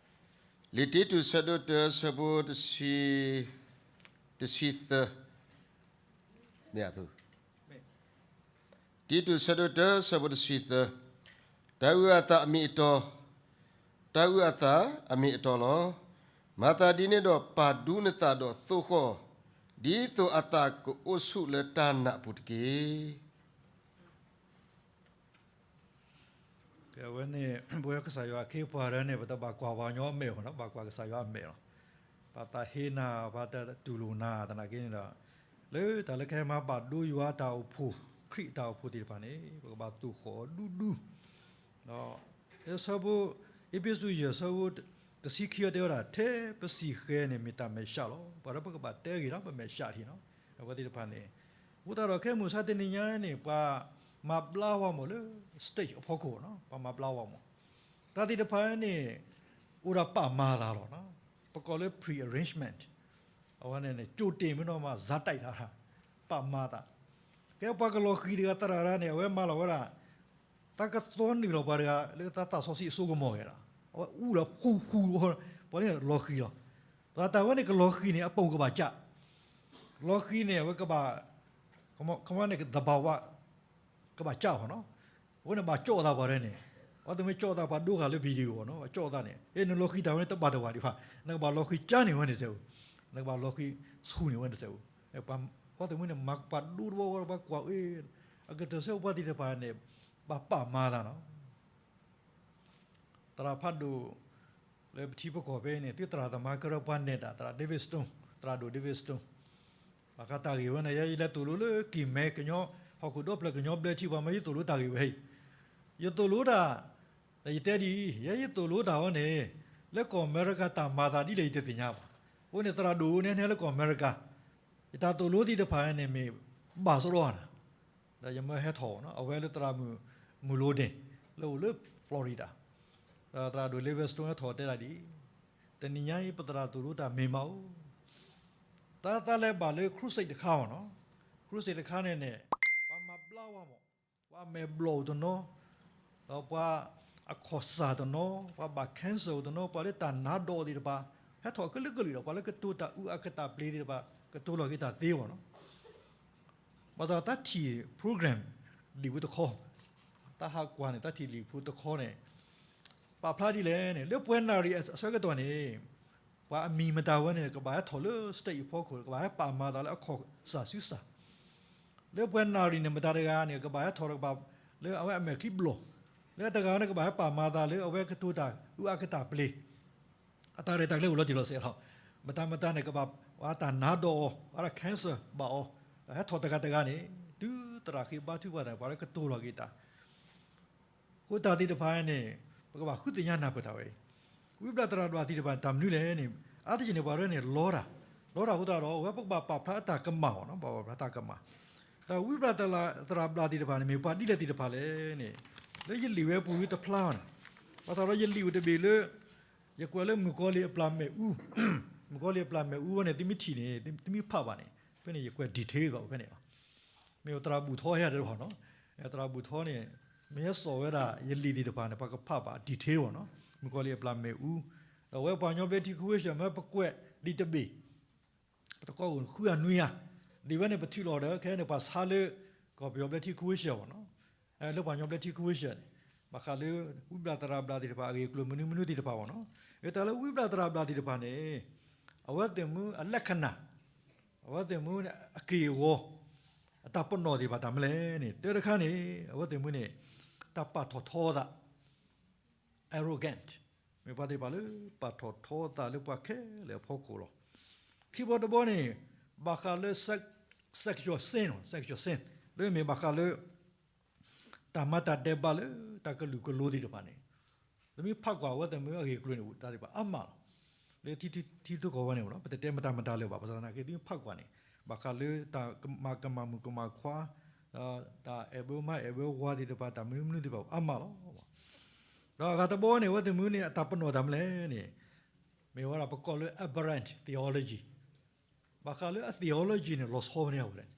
လံာ်တံတူးဆၢဒိၣ်တၢဆၢဖိတဆံ, တဆံသၢ, မ့ၢ်အ, တံတူးဆၢဒိၣ်တၢဆၢဖိတဆံသၢ, တၢ်အုၣ်အသးအမ့ၢ်အတီ, တၢ်အုၣ်အသးအမ့ၢ်အတီလီၤ. မၤသးဒ်န့ၣ်ဒီးပာ်ဒူနသးဒီးသိၣ်ဃီၣ်, ဒ်သိးအသးကအိၣ်ဆူၣ်လၢတၢ်နာ်အပူၤတက့ၢ်. ကဲဝဲန့ၣ် ပဝဲကစၢ်ယွၤအခ့အပှၤဒၣ်န့ၣ် ပတဘၣ်ကွၢ်ပှၤကညီအမဲာ်ဘၣ်နီၤ, ဘၣ်ကွၢ်ကစၢ်ယွၤအမဲာ်လီၤ. ပှၤသးဟ့နၤ, ပှၤတတူၢ်လိာ်နၤသနာ်က့န့ၣ်ဒီး, လၢတၢ်လၢကဟဲမၤဘၣ်ဒိယွၤတၢ်အိၣ်ဖှိၣ်, ခရံာ်တၢ်အိၣ်ဖှိၣ်သ့ၣ်တဖၣ်န့ၣ် ပကဘၣ်သိၣ်ဃီၣ်ဒူဒူ ဒီး လၢဆၢဖိ, အ့းဖ့းစူးယဲၢ်ဆၢဖိတဆံခံအံၤတဲဝဲဒၣ် ထဲပစံၣ်ဃဲၤန့ၣ်မ့ၢ်တၢ်မဲာ်ဆှးလီၤ. ပှၤဒီးပကဘၣ်တဲဂ့ၤဒီးပမဲာ်ဆှးတက့ၢ်နီၤ. အဝဲသ့ၣ်တဖၣ်န့ၣ်, အဃိသတးဒီးခဲမုၢ်ဆါတနံၤညါန့ၣ် ပှၤမၤဘျါဝဲမးလၢ stage အဖီခိၣ်နီၤ, ပှၤမၤဘျါဝဲမး. တၢ်သ့ၣ်တဖၣ်န့ၣ် အိၣ်ဒီးပာ်မၤသးလီၤ. ပကိးလၢ pre-arrangement, အဝဲန့ၣ်န့ၣ် ကြိုတင်မ့ၢ်နီၤမး ဇာတ်တိုက်ထားတာ, ပာ်မၤသး. ကဲပှၤကလီၤဃံၤတဂၤသရၣ်တဂၤန့ၣ် အဝဲမၤလီၤဝဲဒၣ် တၢ်ကသီနုာ်လီၤပှၤတဂၤ လၢတၢ်သးစီဆှံအစိကမီၤဂ့ၤဒီး အဝဲအူဒီးဃူဃူ, ပှၤန့ၣ်လီၤဃံၤလီၤ. ဒီးတၢ်ဝဲန့ၣ်ကလီၤဃံၤန့ၣ် အပိာ်ကဘၣ်ကၢ်, လီၤဃံၤန့ၣ် အဝဲကဘၣ်, ခီမီန့ၣ် သဘာဝ ကဘၣ်ကၢ်အီၤနီၤ. အဝဲန့ၣ်ဘၣ်ကၠီၣ်သးပှၤဒၣ်န့ၣ်, ပှၤတမ့ၢ်ကၠီၣ်သးပှၤဒိဂၤလၢ video အီၤနီၤ, ဘၣ်ကၠီၣ်သးန့ၣ် အ့ နလီၤဃံၤတၢ်ဝဲန့ၣ်တဘၣ်တဝၤဒံးဘၣ်, နကဘၣ်လီၤဃံၤကၢ်န့ၣ်ဝဲန့ၣ်စဲး, နကဘၣ်လီၤဃံၤဆူၣ်န့ၣ်ဝဲန့ၣ်စဲး. ပှၤတမ့ၢ်န့ၣ် မၤပှၤဒိတဘျီဝဲ ပှၤကွၢ်အ့ၣ်, အကတၢၢ်ဆၢပှၤသ့ၣ်တဖၣ်န့ၣ် ဘၣ်ပာ်မၤသးနီၤ. သရၣ်ဖးဒိၣ် လၢပထံပကီၢ်ဖဲန့ၣ် သုသရၣ်သမါကရၢပှၤနဲၣ်တၢ် သရၣ် David Stone, သရၣ်ဒိၣ် David Stone, ဘၣ်ဃးတၢ်ဂ့ၢ်ဝဲန့ၣ် ယဲယလဲၤသိၣ်လိလၢကံၢ်မဲ ကညီ, ဟီၣ်ခိၣ်ဒီဖျၢၣ်ကညီဘျၢထံပှၤမၢယသိၣ်လိတၢ်ဂ့ၢ်ဝဲအံၤ, ယသိၣ်လိတၢ်, ဒီးယတဲဒ်အံၤ, ယဲယသိၣ်လိတၢ်ဝဲန့ၣ် လၢကီၢ်အမဲရကၤတၢ်မၤသးဒ်လဲၣ်ယတသ့ၣ်ညါဘၣ်. အဃိန့ၣ် သရၣ်ဒိၣ်ဝဲန့ၣ်ဟဲလၢကီၢ်အမဲရကၤ, ယတၢ်သိၣ်လိသ့ၣ်တဖၣ်န့ၣ်မ့ၢ်ဘၣ်စီဒီးနၤ ဒီးယမၢဟဲထီၣ်နီၤ, အဝဲလၢသရၣ်မုၣ်, မုၢ်လိဒ့ၣ်, လၢအိၣ်လၢ Florida, ဒီးသရၣ်ဒိၣ် Livingstone ဟဲထီၣ်တဲဒၣ်ဒ်အံၤ, တနံၤညါအံၤ ပသရၣ်သိၣ်လိတၢ်မ့ၢ်မးအိၣ်, တၢ်သးလဲၤဘၣ်လၢ crusade တခါမးနီၤ, crusade တခါန့ၣ်န့ၣ်, ပှၤမၤဘျါဝဲမး, ပှၤမဲာ်ဘျီၣ်အိၣ်တနီၤ, ဒီးပှၤအခီၣ်စၢ်တနီၤ, ပှၤဘၣ် cancer အိၣ်တနီၤ, ပှၤလၢတၢ်နါဒီးသ့ၣ်တဖၣ်, ဟဲထီၣ်ကလုာ်ကလုာ်ဒီး ပှၤလၢကတိၤတၢ်အုးအကတၢ်ပျ့ၤသ့ၣ်တဖၣ်, ကတိၤလီၤက့ၤတၢ်သ့မးနီၤ. ဘၣ်ဆၣ်တၢ်ထံၣ် program လံာ်ဖိတခီ, တၢ်ဟးကွၢ်န့ၣ် တၢ်ထံၣ်လံာ်ဖိတခီန့ၣ်, ပာ်ဖျါဒ်လဲၣ်န့ၣ် လၢပှဲၤနၣ်ရံၣ်အဆၢကတီၢ်န့ၣ် ပှၤအမံၤမတၤဝဲန့ၣ် ကဘၣ်ဟဲထီၣ်လၢ stage အဖီခိၣ် ကဘၣ်ဟဲပာ်မၤသးလၢအခီၣ်စၢ်စုစၢ် လၢပှဲၤနၣ်ရံၣ်န့ၣ် မတၤတဂၤန့ၣ် ကဘၣ်ဟဲထီၣ်ကဘၣ်လၢအဝဲအမဲာ်ချံဘျီၣ်, လၢတဂၤန့ၣ် ကဘၣ်ဟဲပာ်မၤသးလၢအဝဲကတိၤတၢ်အုးအကတၢ်ပျ့ၤ အတၢ်ရဲၣ်တၢ်ကျဲၤအိၣ်လီၤတံၢ်လီၤဆဲးလီၤ. မတၤမတၤန့ၣ် ကဘၣ်အတၢ်နါဒီးအီၤ အတၢ် cancer ဘၣ်အီၤ, ဟဲထီၣ်တဂၤတဂၤန့ၣ် တုၤသရၣ်ဃ့ဘါထုကဖၣ်တၢ်န့ၣ် ပှၤလၢကတိၤလီၤက့ၤတၢ် အဃိတၢ်သ့ၣ်တဖၣ်န့ၣ် ပကဘၣ်ဃုသ့ၣ်ညါနၢ်ပၢၢ်တၢ်ဝဲအံၤ, ဝံဘျၣ်သရၣ်ဘျၣ်သ့ၣ်တဖၣ်န့ၣ် တၢ်မနုၤလဲၣ်န့ၣ် အါတက့ၢ်န့ၣ် ပှၤရဲၣ်န့ၣ် လီတၢ်, လီတၢ်အဃိသတးဒီး အဝဲပကဘၣ်ပာ်ဖျါအတၢ်ကမၣ်အီၤ, ပာ်ဖျါတၢ်ကမၣ်, ဒီးဝံဘျၣ်သရၣ်ဘျၣ်သ့ၣ်တဖၣ်န့ၣ် မ့ၢ်ပှၤဒ်လဲၣ်သ့ၣ်တဖၣ်လဲၣ်န့ၣ် လၢယလံာ်ဝဲအပူၤတဖျါန့ၣ်, ဘၣ်ဆၣ်ဒီးယလံာ်အိၣ်တဘ့ၣ်လၢ ယကွဲးလၢမုၣ်ကီၤလံၢ်အပျၢ်မ့ၣ်အူ, မုၣ်ကီၤလံၢ်အပျၢ်မ့ၣ်အူဝဲန့ၣ် သုမ့ၢ်ထံၣ်န့ၣ် သုမ့ၢ်ဖးဘၣ်န့ၣ် ဖဲန့ၣ် ယကွဲး detail ဘၣ်ဖဲန့ၣ်လီၤ. မ့ၢ်သရၣ်ဘူၣ်ထီဟဲတဖၣ်နီၤ, သရၣ်ဘူၣ်ထီန့ၣ် မ့ၢ်ဟဲစိာ်ဝဲဒၣ် ယလံာ်သ့ၣ်တဖၣ်န့ၣ် ပှၤကဖးဘၣ် detail ဘၣ်နီၤ, မုၣ်ကီၤလံၢ်အပျၢ်မ့ၣ်အူ, ဒီးဝဲပှၤကညီဘျၢထံခဝ့ၡၢၣ် မ့ၢ်ပကွဲးဒံးတဘ့ၣ် ပတကီၢ်အိၣ်ဃုအနွံယါ, ဒ်ဝဲန့ၣ် ပထုးလီၤဒီး ခဲအံၤန့ၣ် ပှၤဆါလၢ ကီၢ်ပယီၤဘျၢထံခဝ့ၡၢၣ်ဘၣ်နီၤ, လၢပှၤကညီဘျၢထံခဝ့ၡၢၣ်န့ၣ် ဘၣ်ဃးလၢ ဝံဘျၣ်သရၣ်ဘျၣ်သ့ၣ်တဖၣ် အဂ့ၢ်အကျိၤမနုၤမနုၤသ့ၣ်တဖၣ်ဘၣ်နီၤ, တၢ်လၢဝံဘျၣ်သရၣ်ဘျၣ်သ့ၣ်တဖၣ်န့ၣ် အဝဲသ့ၣ်မ့ၢ်အလက္ခဏာ, အဝဲသ့ၣ်မ့ၢ်အက့ၢ်အဂီၤ, အတၢ်ပနီၣ်သ့ၣ်တဖၣ်တၢ်မနုၤလဲၣ်န့ၣ် တၢတခါန့ၣ် အဝဲသ့ၣ်မ့ၢ်န့ၣ် တၢ်ပာ်ထီၣ်ထီသး arrogant, မ့ၢ်ပှၤသ့ၣ်တဖၣ်လၢပာ်ထီၣ်ထီသးလၢပှၤခဲလၢာ်အဖီခိၣ်လီၤ. ခံဘီတဘီန့ၣ် ဘၣ်ဃးလၢ sexual sin, sexual sin လၢမ့ၢ်ဘၣ်ဃးလၢ တၢ်မၤတၢ်ဒဲးဘးလၢတၢ်ကလုာ်ကလိၤသ့ၣ်တဖၣ်န့ၣ်, သုမ့ၢ်ဖးကွၢ်အဝဲသ့ၣ်မ့ၢ်အဂ့ၢ်အကျိၤန့ၣ် တၢ်သ့ၣ်တဖၣ်အါမးလီၤ. လၢထံထံထံထူကီၢ်ဝဲန့ၣ် ပတတဲမတၤမတၤလၢၤဘၣ်, ဘၣ်ဆၣ်သနာ်က့ သုမ့ၢ်ဖးကွၢ်န့ၣ် ဘၣ်ဃးလၢတၢ်မၤကမၣ်မုၣ်ကမၣ်ခွါ, တၢ်အဲၣ်ဘၢမါအဲၣ်ဘၢဝၤသ့ၣ်တဖၣ် တၢ်မနုၤမနုၤသ့ၣ်တဖၣ်အါမးလီၤ. ဒီးအဂၤတဘီန့ၣ် အဝဲသ့ၣ်မ့ၢ်န့ၣ် အတၢ်ပနီၣ်တၢ်မနုၤလဲၣ်န့ၣ် မ့ၢ်ဝဲဒၣ်ပကိးလၢ aberrant theology, ဘၣ်ဃးလၢအ theology န့ၣ် လီၤဆီဝဲန့ၣ်အဝဲန့ၣ်,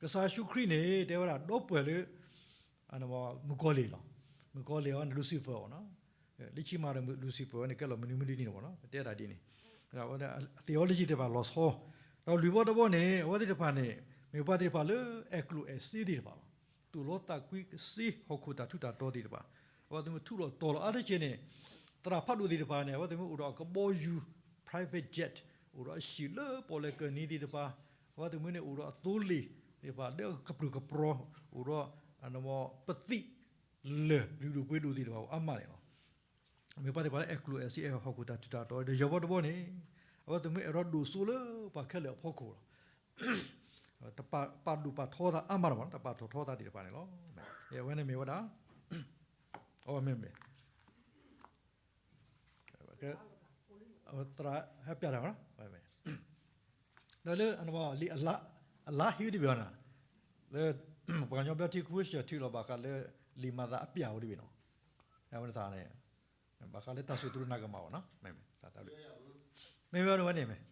ကစၢ်ယ့ၣ်ၡူးခရံာ်န့ၣ် တဲဝဲဒၣ်ဒီပုၢ်ဝဲၢ်လၢ မုၣ်ကီၤလံၢ်လီၤ. မုၣ်ကီၤလံၢ်အီၤန့ၣ် Lucifer အီၤနီၤ, လၢခံမးဒီး Lucifer ဝဲန့ၣ် ကဲလီၤမနုၤမနုၤဒ်န့ၣ်ဘၣ်နီၤ, ပတဲဒၣ်ဒ်န့ၣ်, အဝဲ theology သ့ၣ်တဖၣ်လီၤဆီ, ဒီးလွံၢ်ဘီတဘီန့ၣ် အဝဲသ့ၣ်တဖၣ်န့ၣ် မ့ၢ်ပှၤသ့ၣ်တဖၣ်လၢအဲၣ်ကျိၣ်အဲၣ်စ့သ့ၣ်တဖၣ်လီၤ. သူၣ်လီသးကွံကစ့ဟီၣ်ခိၣ်တၢ်ထူးတၢ်တီၤသ့ၣ်တဖၣ်, အဝဲသ့ၣ်မ့ၢ်ထူးလီၤတီၤလီၤ အါတက့ၢ်န့ၣ် သရၣ်ဖးဒိၣ်သ့ၣ်တဖၣ်န့ၣ် အဝဲသ့ၣ်မ့ၢ်အိၣ်ဒီးအကဘီယူၤ private jet, အိၣ်ဒီးအဟံၣ်လၢပီၣ်လဲၣ်ကၢၢ်နံၤသ့ၣ်တဖၣ်, အဝဲသ့ၣ်မ့ၢ်န့ၣ် အိၣ်ဒီးအသိလ့ၣ်သ့ၣ်တဖၣ် လၢအကပြုၢ်ကပြီၤ, အိၣ်ဒီး ပသံၣ်လၢၢ်လုၢ်ဒိၣ်ပှ့ၤဒိၣ်သ့ၣ်တဖၣ်အါမးန့ၣ်လီၤ. မ့ၢ်ပှၤသ့ၣ်တဖၣ်လၢအဲၣ်ကျိၣ်အဲၣ်စ့ အဲၣ်ဟီၣ်ခိၣ်တၢ်ထူးတၢ်တီၤ, ဒီးယဲၢ်ဘီတဘီန့ၣ် အဝဲသ့ၣ်မ့ၢ်အဲၣ်ဒိးဒိၣ်စိလၢပှၤခဲလၢာ်အဖီခိၣ်လီၤ. တပာ်ဒိၣ်ပာ်ထီသးအါမးလီၤ, တပာ်ထီၣ်ထီသးသ့ၣ်တဖၣ်န့ၣ်လီၤ. အဝဲန့ၣ်မ့ၢ်ဝဲဒၣ် အဝဲမ့ၢ်မ့ၢ် သရၣ်ဟဲပျးတၢ်မး, ဒီးလၢ လံာ်အလါဟ့တဘ့ၣ်အီၤန့ၣ် လၢ ပှၤကညီဘျၢထံခဝ့ၡၢၣ်ထံလီၤဘၣ်ဃးလၢ လံာ်မၤသးအပျးအိၣ်တဘ့ၣ်နီၤ, အဝဲန့ၣ်သးန့ၣ် ဘၣ်ဃးလၢတၢ်စူၢ်တြီနာ်ကမၣ်ဘၣ်နီၤ, မ့ၢ်ဝဲန့ၣ်မ့ၢ်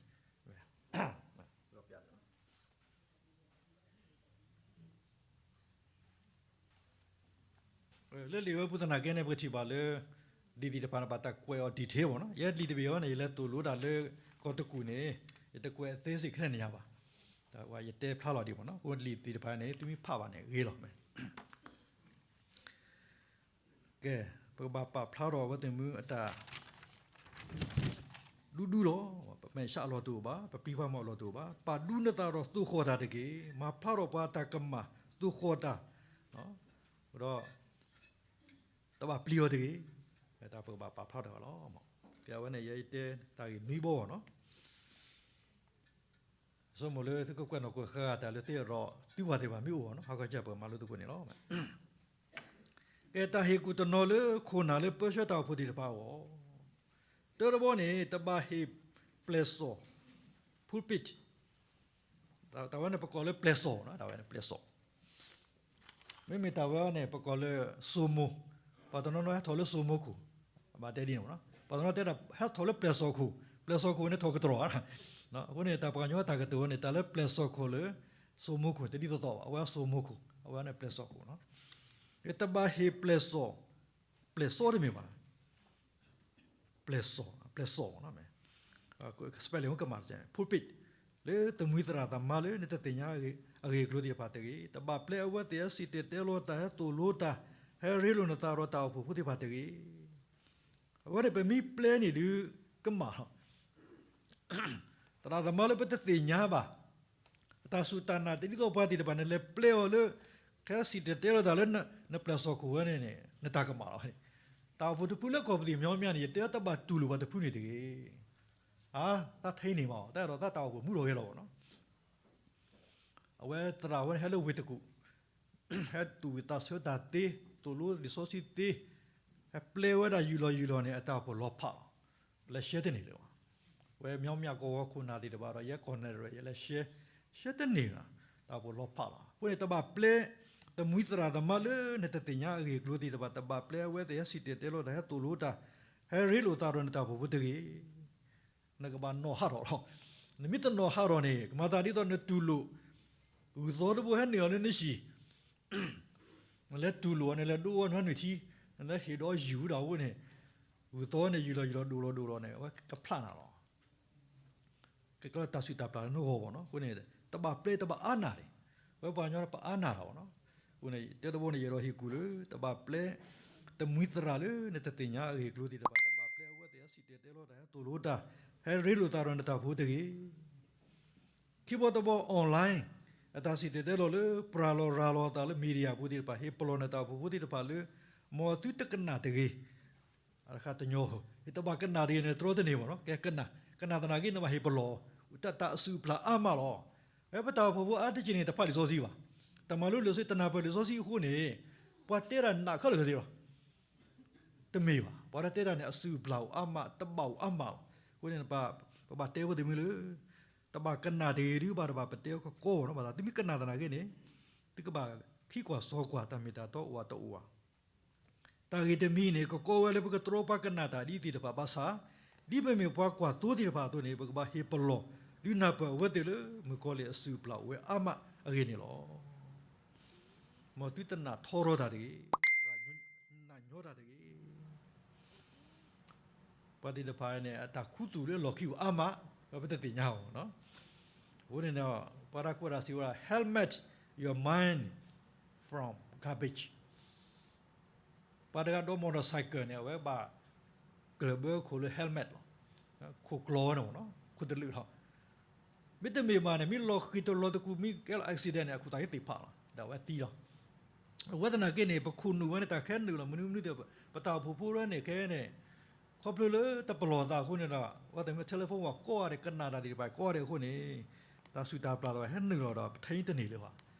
လၢလံာ်ဝဲပူၤသနာ်က့န့ၣ် ပကထံၣ်ဘၣ်လၢ လံာ်သ့ၣ်တဖၣ်န့ၣ် ဘၣ်တၢ်ကွဲးအီၤ detail ဘၣ်နီၤ, ယဲလံာ်တဘ့ၣ်အံၤန့ၣ် ယလဲၤသိၣ်လိတၢ်လၢကီၢ်တကူၣ်န့ၣ် ယတကွဲးအသေးစိတ်ခဲလၢာ်န့ၣ်ယၤဘၣ်, ယတဲဖျါလီၤဒံးဘၣ်နီၤ, အဃိလံာ်သ့ၣ်တဖၣ်န့ၣ် သုမ့ၢ်ဖးဘၣ်န့ၣ်ဂ့ၤလီၤ. ကဲ, ပကဘၣ်ပာ်ဖျါထီၣ်အဝဲသ့ၣ်မ့ၢ်အတၢ် ဒူဒူလီၤ. ပမဲာ်ဆှးအလီၢ်တအိၣ်ဘၣ်, ပပျံၤပှၤမီၢ်အလီၢ်တအိၣ်ဘၣ်, ပာ်ဒူနသးဒီးသိၣ်ဃီၣ်တၢ်တဂ့ၤ, မၤဖျါထီၣ်ပှၤတၢ်ကမၣ်သိၣ်ဃီၣ်တၢ်, ဒီး တဘၣ်ပျံၤအီၤတဂ့ၤ, တၢ်ပကဘၣ်ပာ်ဖျါထီၣ်တဂၤလီၤ. ကဲဝဲန့ၣ် ယတဲတၢ်ဂ့ၢ်နွံဘီဘၣ်နီၤ. ဆိကမိၣ်လၢသုကကွဲးနီၣ်ကွဲးဃါတၢ်လၢသ့ၣ်ဒီး သုပှၤသ့ၣ်တဖၣ်မ့ၢ်အိၣ်ဘၣ်နီၤ, ဟးခီကၢ်ပှၤမၤလိသကိးန့ၣ်လီၤ. ကဲတၢ်ဟ့ၣ်ကူၣ်တနီၤလၢခိၣ်နၢ်လၢပၢဆှၢတၢ်အိၣ်ဖှိၣ်သ့ၣ်တဖၣ်အဂီၢ်, တၢတဘီန့ၣ် တဘၣ်ဟ့ၣ်ပျဲၢ်စီၣ် pulpit, တၢ်ဝဲန့ၣ်ပကိးလၢပျဲၢ်စီၣ်, တၢ်ဝဲန့ၣ်ပျဲၢ်စီၣ် မ့မ့ၢ်တၢ်ဝဲန့ၣ် ပကိးလၢစိမိၤ, ပှၤတနီၤနီၤဟဲထီၣ်လၢစိမိၤခိၣ်, ဘၣ်တဲဒ်န့ၣ်, ပှၤတနီၤတဲဒၣ်ဟဲထီၣ်လၢပျဲၢ်စီၣ်ခိၣ်, ပျဲၢ်စီၣ်ခိၣ်န့ၣ်ထီၣ်ကတြီၤ, အဃိန့ၣ် တၢ်ပှၤကညီတၢ်ကတိၤဝဲန့ၣ် တၢ်လၢပျဲၢ်စီၣ်ခိၣ်လၢ စိမိၤခိၣ် တဒ်သိးသိးဘၣ်, အဝဲစိမိၤခိၣ်, အဝဲန့ၣ်ပျဲၢ်စီၣ်ခိၣ်, တဘၣ်ဟ့ၣ်ပျဲၢ်စီၣ်, ပျဲၢ်စီၣ်တမ့ၢ်ဘၣ် ပျဲၢ်စီၣ်, ပျဲၢ်စီၣ်, spelling ကမၣ်, pulpit, လၢတမှံၤသရၣ်သမါလၢနတသ့ၣ်ညါအဂ့ၢ်အကျိၤသ့ၣ်တဖၣ်တဂ့ၤ, တဘၣ်ပျဲအဝဲသ့ၣ်ဟဲစံၣ်တဲၤတဲလီၤတၢ်, ဟဲသိၣ်လိတၢ်, ဟဲရ့လိာ်နသးဒီးတၢ်အိၣ်ဖှိၣ်ဖိသ့ၣ်တဖၣ်တဂ့ၤ. အဝဲန့ၣ် ပမ့ၢ်ပျဲန့ၣ်ဒုး ကမၣ်လီၤ. သရၣ်သမါလၢပတသ့ၣ်ညါဘၣ် ပတၢ်စူၢ်တၢ်နာ် တဒ်သိးပှၤသ့ၣ်တဖၣ်န့ၣ် လဲၤပျဲအီၤလၢ ခဲစံၣ်တဲၤတဲလီၤတၢ်လၢ နပျဲၢ်စီၢ်ခိၣ်ဝဲန့ၣ်န့ၣ် နတၢ်ကမၣ်လီၤ. တၢ်အိၣ်ဖှိၣ်တဖုလၢကီၢ်ပသံၣ်မညီမညီန့ၣ် ယတဲအီၤ တဘၣ်တူၢ်လိာ်ပှၤတဖုန့ၣ်တဂ့ၤ. အါ, တၢ်ထဲန့ၣ်မး တၢ်အဲၣ်ဒိးတၢ်တၢ်အိၣ်ဖှိၣ်မူထီၣ်ဂဲၤလီၤမးနီၤ. အဝဲသရၣ်ဝဲန့ၣ် ဟဲလၢဝ့ၢ်တကူၣ် ဟဲတူၢ်ဝံၣ်သးဆၢတၢ်သ့, သိၣ်လိလံာ်စီဆှံသ့, ဟဲပျဲဝဲဒၣ်ယူၢ်လီၤယူၢ်လီၤန့ၣ် အတၢ်အိၣ်ဖှိၣ်လီၤဖးလီၤ. လဲၤရှဲတန့ၢ်လၢၤဘၣ်. ဝဲမညီမညီကီၢ်ဂီၤခိၣ်နၢ်သ့ၣ်တဖၣ်ဒီး ယဲကီၢ်နဲၣ်ရဲၣ် ယလဲၤရှဲ, ရှဲတန့ၢ်လၢၤ, တၢ်အိၣ်ဖှိၣ်လီၤဖးလီၤ. အဃိန့ၣ် တဘၣ်ပျဲ တမှံသရၣ်သမါလၢနတသ့ၣ်ညါအဂ့ၢ်အကျိၤသ့ၣ်တဖၣ် တဘၣ်ပျဲအဝဲသ့ၣ်ဟဲစံၣ်တဲၤတဲလီၤတၢ် ဟဲသိၣ်လိတၢ် ဟဲရ့လိာ်သးဒီးနတၢ်အိၣ်ဖှိၣ်ဖိတဂ့ၤ. နကဘၣ်နီၢ်ဟးထီၣ်လီၤ. နမ့ၢ်တနီၢ်ဟးထီၣ်န့ၣ် ကမၤသးဒ်သိးနတူၢ်လိာ် ဂုၢ်သီတဘိဟဲနုာ်အီၤလၢနဟံၣ်, နလဲၤတူၢ်လိာ်အီၤ နလဲၤဒိအီၤနွံနုာ်ထံ, နလဲၤဟ့ၣ်ဒီးယူၤဒၣ်အဃိန့ၣ် ဂုၢ်သီန့ၣ် ယူၢ်လီၤယူၢ်လီၤဒိၣ်လီၤဒိၣ်လီၤန့ၣ် အဝဲကဖျါနၤလီၤ. ကဲကဲလီၤတၢ်စူၢ်တၢ်ပျၢ်လၢနဂီၢ်မးနီၤ. အဃိန့ၣ် တဘၣ်ပျဲတဘၣ်အါနၢ်န့ၣ်, ဝဲပှၤကညီပအါနၢ်လီၤမးနီၤ. အဃိန့ၣ် တဲတဘိန့ၣ် ယအဲၣ်ဒိးဟ့ၣ်ကူၣ်လၢ တဘၣ်ပျဲ တမှံသရၣ်လၢနတသ့ၣ်ညါအဂ့ၢ်အကျိၤသ့ၣ်တဖၣ် တဘၣ်ပျဲအဝဲသ့ၣ်ဟဲစံၣ်တဲၤတဲလီၤတၢ် ဟဲသိၣ်လိတၢ် ဟဲရ့လိာ်သးဒီးနတၢ်အိၣ်ဖှိၣ်ဖိတဂ့ၤ. ခံဘီတဘီ online အတၢ်စံၣ်တဲၤတဲလီၤလၢ ပှၤလီၤရၤလီၤအသးလၢ media ဖိသ့ၣ်တဖၣ် ဟ့ၣ်ပလီၢ်နတၢ်အိၣ်ဖှိၣ်ဖိသ့ၣ်တဖၣ်လၢ မ်သုတကနၣ်တဂ့ၤ. တခါတညီ တဘၣ်ကနၣ်တဂ့ၤန့ၣ် တြီတန့ၢ်ဘၣ်နီၤ. ကဲကနၣ်, ကနၣ်သနာ်က့ နဘၣ်ဟ့ၣ်ပလီၢ် တၢ်အစုၣ်အပျၢ်အါမးလီၤ. ဝဲပတၢ်အိၣ်ဖှိၣ်ဖိအါတက့ၢ်န့ၣ် တဖးလံာ်စီဆှံဘၣ်. တမၤလိလံာ်စီဆှံ တနၢ်ပၢၢ်လံာ်စီဆှံအဃိန့ၣ် ပှၤတဲတၢ်နာ်ခဲလၢာ်ကသ့လီၤ. တမ့ၢ်ဘၣ်. ပှၤတၢ်တဲတၢ်န့ၣ် အစုၣ်အပျၢ်အိၣ်အါမး, တဘၣ်အိၣ်အါမးလီၤ. အဃိန့ၣ် ပဘၣ်တဲဖိသ့ၣ်မုၢ်လၢ တဘၣ်ကနၣ်တဂ့ၤဒုးဘၣ်တဘၣ် ပတဲအီၤကကီဝဲနီၤ. ဘၣ်ဆၣ်သုမ့ၢ်ကနၣ်သနာ်က့န့ၣ် သုကဘၣ်ခံကွၢ်စီကွၢ် တၢ်မ့ၢ်တၢ်တီအိၣ်ဧါတအိၣ်ဧါ. တၢ်ဂ့ၢ်တမံၤန့ၣ် ကကီဝဲလၢပကတြီပှၤကနၣ်တၢ်ဒ်သ့ၣ်တဖၣ်ဘၣ်ဆၣ်, ဒ်ပမ့ၢ်ပှၤကွၢ်သိသ့ၣ်တဖၣ်အသိးန့ၣ် ပကဘၣ်ဟ့ၣ်ပလီၢ် ဒုးနၢ်ပၢၢ်အဝဲသ့ၣ်လၢ မုၣ်ကီၤလံၢ်အစုၣ်အပျၢ်အိၣ်ဝဲအါမးအဂ့ၢ်န့ၣ်လီၤ. မ်သုတနၢ်ထီရီတၢ်တဂ့ၤ, နာ်ညီတၢ်တဂ့ၤ. ပှၤသ့ၣ်တဖၣ်န့ၣ် အတၢ်ခူသူၣ်လၢအလီၢ်ခံအိၣ်အါမး, ပတသ့ၣ်ညါအီၤ. အဃိန့ၣ် ပှၤတၢ်ကွဲးတၢ်စံးဝဲဒၣ် helmet your mind from garbage. ပှၤတဂၤဒိး motorcycle န့ၣ် အဝဲဘၣ်ကျၢၢ်ဘၢအခိၣ်လၢ helmet လီၤ. ခိၣ်ကျီန့ၣ်မ့ၢ်နီၤ, ခိၣ်တလုာ်လီၤ. မ့တမ့ၢ်ဘၣ်န့ၣ် မ့ၢ်လီၤဃံၤတလီၤသကူး မ့ၢ်ကဲလီၤ accident န့ၣ် အခိၣ်သၣ်ကသ့ၣ်ဖးလီၤ, ဒီးအဝဲသံလီၤ. အဝဲသနာ်က့န့ၣ် ပခိၣ်နူာ်ဝဲန့ၣ် တၢ်ခဲနုာ်လီၤ မနုၤမနုၤသ့ၣ်, ပတၢ်အိၣ်ဖှိၣ်ဖိဝဲန့ၣ်ခဲန့ၣ် ခီဖျိလၢတပလီၢ်သးအဃိန့ၣ်ဒီး အဝဲသ့ၣ်မ့ၢ် telephone ဝဲကိးဂၤဒဲး ကနၣ်တၢ်သ့ၣ်တဖၣ် ကိးဂၤဒဲးအဃိန့ၣ် တၢ်စူၢ်တၢ်ပျၢ်သ့ၣ်တဖၣ်ဟဲနုာ်လီၤဒီး ပထဲတန့ၢ်လၢၤဘၣ်.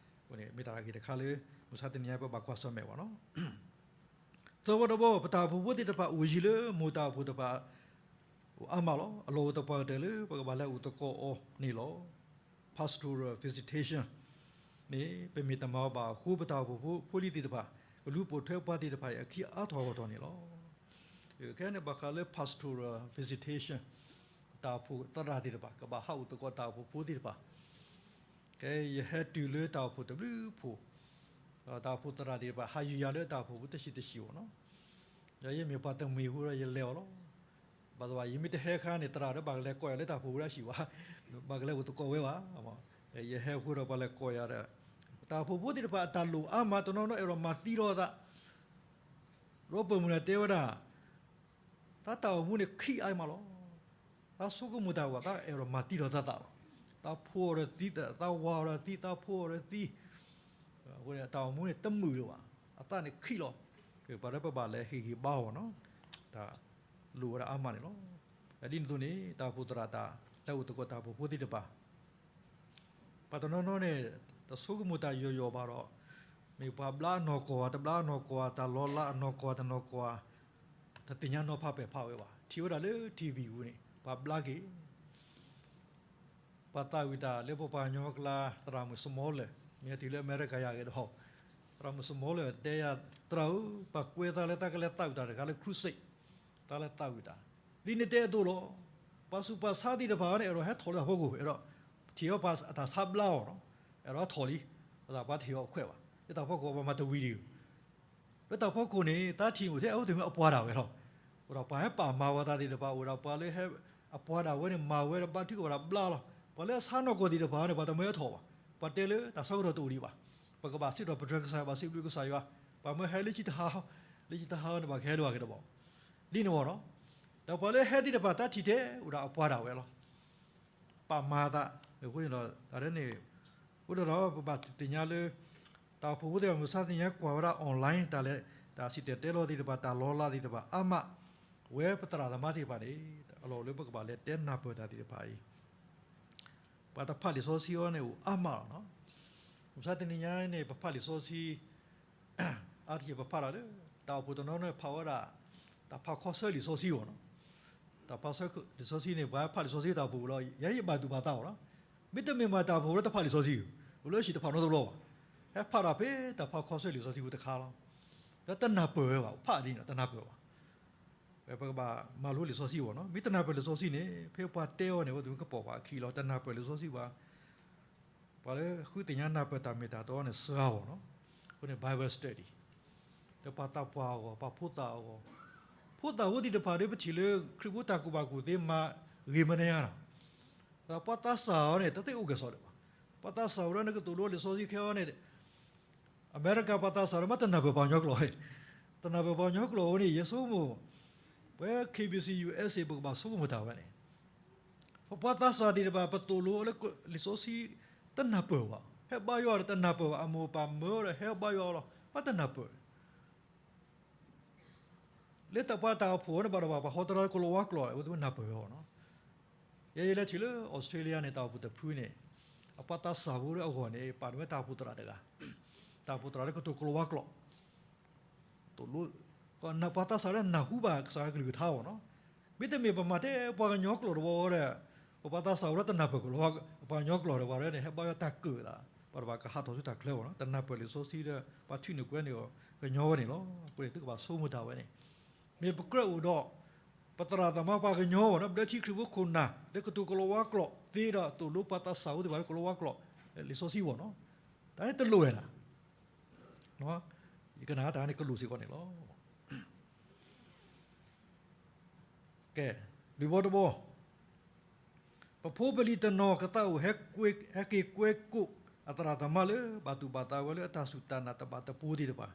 အဃိန့ၣ် မ့ၢ်တၢ်ဂ့ၢ်တခါလၢ မုၢ်ဆါတနံၤအံၤ ပဘၣ်ကွၢ်ဆၢၣ်မဲာ်ဘၣ်နီၤ. သၢဘီတဘီ ပတၢ်အိၣ်ဖှိၣ်ဖိသ့ၣ်တဖၣ်အိၣ်ယံၤလၢမိၢ်တၢ်အိၣ်ဖှိၣ်တဖၣ် အိၣ်အါမးလီၤ. အလီၢ်အိၣ်သပှၢ်ကတၢၢ်လၢ ပကဘၣ်လဲၤအိၣ်သကိးအီၤန့ၣ်လီၤ. Pastoral visitation န့ၣ် ပမ့ၢ်တမၤအီၤဘၣ်အဃိ ပတၢ်အိၣ်ဖှိၣ်ဖိ ဖိလံၤသ့ၣ်တဖၣ် ကလူၤပိာ်ထွဲပှၤသ့ၣ်တဖၣ်အံၤ အခံအါထီၣ်ဂီၢ်ထီၣ်န့ၣ်လီၤ. ခဲန့ၣ် ဘၣ်ဃးလၢ pastoral visitation တၢ်အိၣ်ဖှိၣ်သရၣ်သ့ၣ်တဖၣ် ကဘၣ်ဟးအိၣ်သကိးတၢ်အိၣ်ဖှိၣ်ဖိသ့ၣ်တဖၣ် ကဲ ယဟဲတုၤလၢတၢ်အိၣ်ဖှိၣ်တဘျုးဖှိၣ်, ဒီးတၢ်အိၣ်ဖှိၣ်သရၣ်သ့ၣ်တဖၣ် ဟးယူၤယၤလၢတၢ်အိၣ်ဖှိၣ်ဖိတဆံးတဆံးအံၤနီၤ. ဒီးယမ့ၢ်ပှၤတမှံၤအဃိဒီးယလဲၤအီၤလီၤ. ဘၣ်ဆၣ်ဘၣ် ယမ့ၢ်တဟဲအခါန့ၣ် သရၣ်ဒီးဘၣ်ကလဲၤကိးယၤလၢတၢ်အိၣ်ဖှိၣ်ဖိဒၣ်ဆံးဘၣ်, ဘၣ်ကလဲၤအိၣ်သကိးဝဲဘၣ်. ယဟဲအဃိဒီးပှၤလဲၤကိးယၤဒီး တၢ်အိၣ်ဖှိၣ်ဖိသ့ၣ်တဖၣ်အတၢ်လိၣ်အါမး တနီၤနီၤအဲၣ်ဒိးမၤသံဒီးသး ဒီးပၢၢ်မုၢ်လၢ်တဲဝဲဒၣ်, တၢ်တၢ်အိၣ်မူန့ၣ်ခံးအါမးလီၤ. တၢ်ဆိကမိၣ်တၢ်ဝဲ တၢ်အဲၣ်ဒိးမၤသံဒီးသးသးလီၤ. တၢ်ဖိအီၤဒီးသံ, တၢ်ဝၤအီၤဒီးသံ, တၢ်ဖိအီၤဒီးသံ, အဃိန့ၣ် တၢ်အိၣ်မူန့ၣ်တမုာ်လၢၤဘၣ်, အသးန့ၣ်ခံးလီၤ. ပှၤဒီးပဘၣ်လဲၤဟ့ၣ်ဂံၢ်ဘါအီၤနီၤ, တၢ်လိၣ်ဝဲဒၣ်အါမးန့ၣ်လီၤ. ဒ်န့ၣ်အသိးန့ၣ် တၢ်အိၣ်ဖှိၣ်သရၣ်တၢ်လဲၤအိၣ်သကိးတၢ်အိၣ်ဖှိၣ်ဖိသ့ၣ်တဖၣ် ပှၤတနီၤနီၤန့ၣ် တဆိကမိၣ်တၢ်ယိာ်ယိာ်ဘၣ်ဒီး မ့ၢ်ပှၤဘျါအနီၢ်ကီၢ်ဧါ တဘျါအနီၢ်ကီၢ်ဧါ, တၢ်လီၤလးအနီၢ်ကီၢ်ဧါ တနီၢ်ကီၢ်ဧါ, တသ့ၣ်ညါနီၤဖးပဲာ်ဖးဝဲဘၣ်. ထံၣ်ဝဲဒၣ်လၢ ထံၣ်ဝံၣ်ပူၤန့ၣ် ပှၤဘျါက့ၤ ပှၤသးဝံၣ်တၢ်လၢပပှၤကညီကျါ သရၣ်မုၣ် Smaller မ့ၢ်တုၤလၢအမဲရကၤယၤဂ့ၤတဘၣ်, သရၣ်မုၣ် Smaller တဲယၤ သရၣ်ဧၢ, ပှၤကွဲးသးလၢသးကလဲၤသးဝံၣ်တၢ်တခါလၢ crusade, သးလဲၤသးဝံၣ်တၢ်, ဒ်န့ၣ်တဲအသိးလီၤ. ပှၤဆူးပှၤဆါသ့ၣ်တဖၣ်န့ၣ် အဲၣ်ဒိးဟဲထီၣ်လၢတၢ်ဖီခိၣ်, အဲၣ်ဒိးထံၣ်အီၤပှၤအတၢ်ဆါဘျါအီၤနီၤ, အဲၣ်ဒိးထီၣ်လံ, ပှၤတဟ့ၣ်အီၤခွဲးဘၣ်, လၢတၢ်ဖီခိၣ်ပှၤမၤတဝံၤဒံး လၢတၢ်ဖီခိၣ်န့ၣ် တၢ်ထံၣ်အိၣ်ထဲအဝဲသ့ၣ်မ့ၢ်အပှၤဒၣ်ဝဲလီၤ. အိၣ်ဒီးပှၤဟဲပာ်မၤဝဲသးသ့ၣ်တဖၣ်, အိၣ်ဒီးပှၤလၢဟဲအပှၤဒၣ်ဝဲန့ၣ် မၤဝဲဒီးဘါထုကဖၣ်ဒီးဘျါလီၤ. ပှၤလၢအဆါနီၢ်ကီၢ်သ့ၣ်တဖၣ်န့ၣ် ပှၤတမၢဟဲထီၣ်ဘၣ်. ပှၤတဲလၢတၢ်ဆၢကတီၢ်တအိၣ်ဒံးဘၣ်. ပကဘၣ်စံးထီၣ်ပတြၢၤကစၢ်ယွၤ, ဘၣ်စံးဘျုးကစၢ်ယွၤ, ပှၤမၢဟဲလၢခံတဟါ, လၢခံတဟါန့ၣ် ပှၤကဟဲလိာ်က့ၤတဘၣ်. ဒ်န့ၣ်ဝဲနီၤ. ဒီးပှၤလၢဟဲသ့ၣ်တဖၣ်တၢ်ထံၣ်ထဲအိၣ်ဒၣ်အပှၤဒၣ်ဝဲလီၤ. ပာ်မၤအသးအဃိန့ၣ်ဒီး တၢ်ဒ်န့ၣ် အဃိဒီးပဘၣ်သ့ၣ်ညါလၢ တၢ်အိၣ်ဖှိၣ်ဖိသ့ၣ်တဖၣ် မုၢ်မဆါတနံၤညါကွၢ်ဝဲဒၣ် online တၢ်လဲၤ တၢ်စံၣ်တဲၤတဲလီၤသ့ၣ်တဖၣ် တၢ်လီၤလးသ့ၣ်တဖၣ်အါမး ဝဲပသရၣ်သမါသ့ၣ်တဖၣ်န့ၣ် အလီၢ်အိၣ်လၢပကဘၣ်လဲၤတဲနၢ်ပၢၢ်တၢ်သ့ၣ်တဖၣ်အံၤ ပှၤတဖးလံာ်စီဆှံအီၤန့ၣ်အိၣ်အါမးလီၤ. မုၢ်မဆါတနံၤညါန့ၣ် ပဖးလံာ်စီဆှံ အါတက့ၢ်ပဖးတၢ်လၢ တၢ်အိၣ်ဖှိၣ်တနီၤန့ၣ်ဖးဝဲဒၣ် တၢ်ဖးခီဆၢလံာ်စီဆှံအီၤလီၤ. တၢ်ဖးခီဆၢလံာ်စီဆှံန့ၣ် ပှၤဖးလံာ်စီဆှံတၢ်အိၣ်ဖှိၣ်လီၤ. ယဲယဘၣ်သူၣ်ဘၣ်သးအီၤလီၤ. မ့တမ့ၢ်မးတၢ်အိၣ်ဖှိၣ်လၢတဖးလံာ်စီဆှံ အိၣ်လၢဟံၣ်တဖးနီတဘျီဘၣ်. ဟဲဖးတၢ်ဖဲတၢ်ဖးခီဆၢလံာ်စီဆှံဖိတခါလီၤ. ဒီးတနၢ်ပၢၢ်ဝဲဘၣ် ဖးဒ်န့ၣ် တနၢ်ပၢၢ်ဘၣ်. ပကဘၣ်မၤလိလံာ်စီဆှံအီၤလီၤ. မ့ၢ်တနၢ်ပၢၢ်လံာ်စီဆှံန့ၣ် ဖဲပှၤတဲအီၤန့ၣ် အဝဲသ့ၣ်ကပိာ်ပှၤအခံလီၤ. တနၢ်ပၢၢ်လံာ်စီဆှံဘၣ်. ပှၤလၢဃုသ့ၣ်ညါနၢ်ပၢၢ်တၢ်မ့ၢ်တၢ်တီန့ၣ် စှၤအီၤလီၤ. အဃိန့ၣ် Bible study လၢပှၤသးပှၢ်အဂီၢ် ပှၤဖိသၣ်အဂီၢ်, ဖိသၣ်ဖိသ့ၣ်တဖၣ်ဒီး ပထံၣ်လၢခရံာ်ဖိတၢ်ကူၣ်ဘၣ်ကူၣ်သ့မၤဂ့ၤမနုၤညါလီၤ. ဒီးပှၤသးစၢ်အီၤန့ၣ် တသ့အိၣ်ကဲၣ်ဆိးဒံးဘၣ်. ပှၤသးစၢ်ဝဲဒၣ်န့ၣ် ကသိၣ်လိလံာ်စီဆှံခဲအံၤန့ၣ် အမဲရကၤပှၤသးစၢ်ဒီး မ့တနၢ်ပၢၢ်ပှၤကညီကျိာ်, တနၢ်ပၢၢ်ပှၤကညီကျိာ်အဃိန့ၣ် ယဆိကမိၣ် ပဝဲ K B C U S A ပကဘၣ်ဆိကမိၣ်တၢ်ဝဲန့ၣ် ပပှၤသးစၢ်သ့ၣ်တဖၣ် ပသိၣ်လိလၢလံာ်စီဆှံ တနၢ်ပၢၢ်ဘၣ်, ဟဲဘါယွၤဒီးတနၢ်ပၢၢ်ဘၣ်, အမိၢ်ပၢ်မၢဒီးဟဲဘါယွၤလီၤ, ပှၤတနၢ်ပၢၢ် လၢတၢ်ပှၤတၢ်အိၣ်ဖှိၣ်န့ၣ် ဘၣ်တဘၣ် ပှၤဟီသရၣ်လၢကလီဝါကျိာ် အဝဲသ့ၣ်နၢ်ပၢၢ်ဝဲအီၤလီၤ. ယဲယလဲၤထံၣ်လၢ Australia န့ၣ် တၢ်အိၣ်ဖှိၣ်တဖုန့ၣ် အပှၤသးစၢ်ဖိလၢအဂီၢ်န့ၣ် ပာ်န့ၢ်ဝဲတၢ်အိၣ်ဖှိၣ်သရၣ်တဂၤ, တၢ်အိၣ်ဖှိၣ်သရၣ်လၢကတိၤကလီဝါကျိာ် သိၣ်လိ ပှၤသးစၢ်လၢနၢ်ဟူဘၣ်ကစၢ်ယွၤကလုၢ်ကထါအီၤလီၤ. မ့တမ့ၢ်ပမၤတဲပှၤကညီကျိာ်တဝီဝဲဒီး ပပှၤသးစၢ်ဝဲဒၣ်တနၢ်ပၢၢ်ကလီဝါ ပှၤကညီကျိာ်ဒီး ပှၤရဲန့ၣ် ဟဲဘါယွၤတၢ်ကၢၣ်သး, ပှၤတဘၣ်ကဟးထီၣ်ဆူတၢ်ချၢအီၤလီၤ. တနၢ်ပၢၢ်လံာ်စီဆှံဒီး ပှၤထုးန့ၢ်ကွဲန့ၢ်အီၤကညီဝဲန့ၣ်လီၤ. အဃိန့ၣ် သုကဘၣ်ဆိကမိၣ်တၢ်ဝဲန့ၣ် မ့ၢ်ပကြၢးအိၣ်ဒီး ပသရၣ်သမါပှၤကညီအီၤလီၤ, ဘျၢထံခရံာ်ဖိခိၣ်နၢ် လၢကတိၤကလီဝါကျိာ်သ့ဒီး သိၣ်လိပှၤသးစၢ်ဖိသ့ၣ်တဖၣ်လၢကလီဝါကျိာ် လံာ်စီဆှံအီၤလီၤ. တၢ်န့ၣ်တလိၣ်ဝဲဒၣ် ယကနၣ်တၢ်န့ၣ်ကလူးစ့ၢ်ကီးန့ၣ်လီၤ. ကဲ, လွံၢ်ဘီတဘီ, ပဖိပလံၤတနီၤကသးအိၣ်ဟဲက့ၤကွဲကိးအသရၣ်သမါလၢ ဘၣ်သူၣ်ဘၣ်သးဝဲလၢအတၢ်စူၢ်တၢ်နာ်တဘၣ်တပူၤသ့ၣ်တဖၣ်,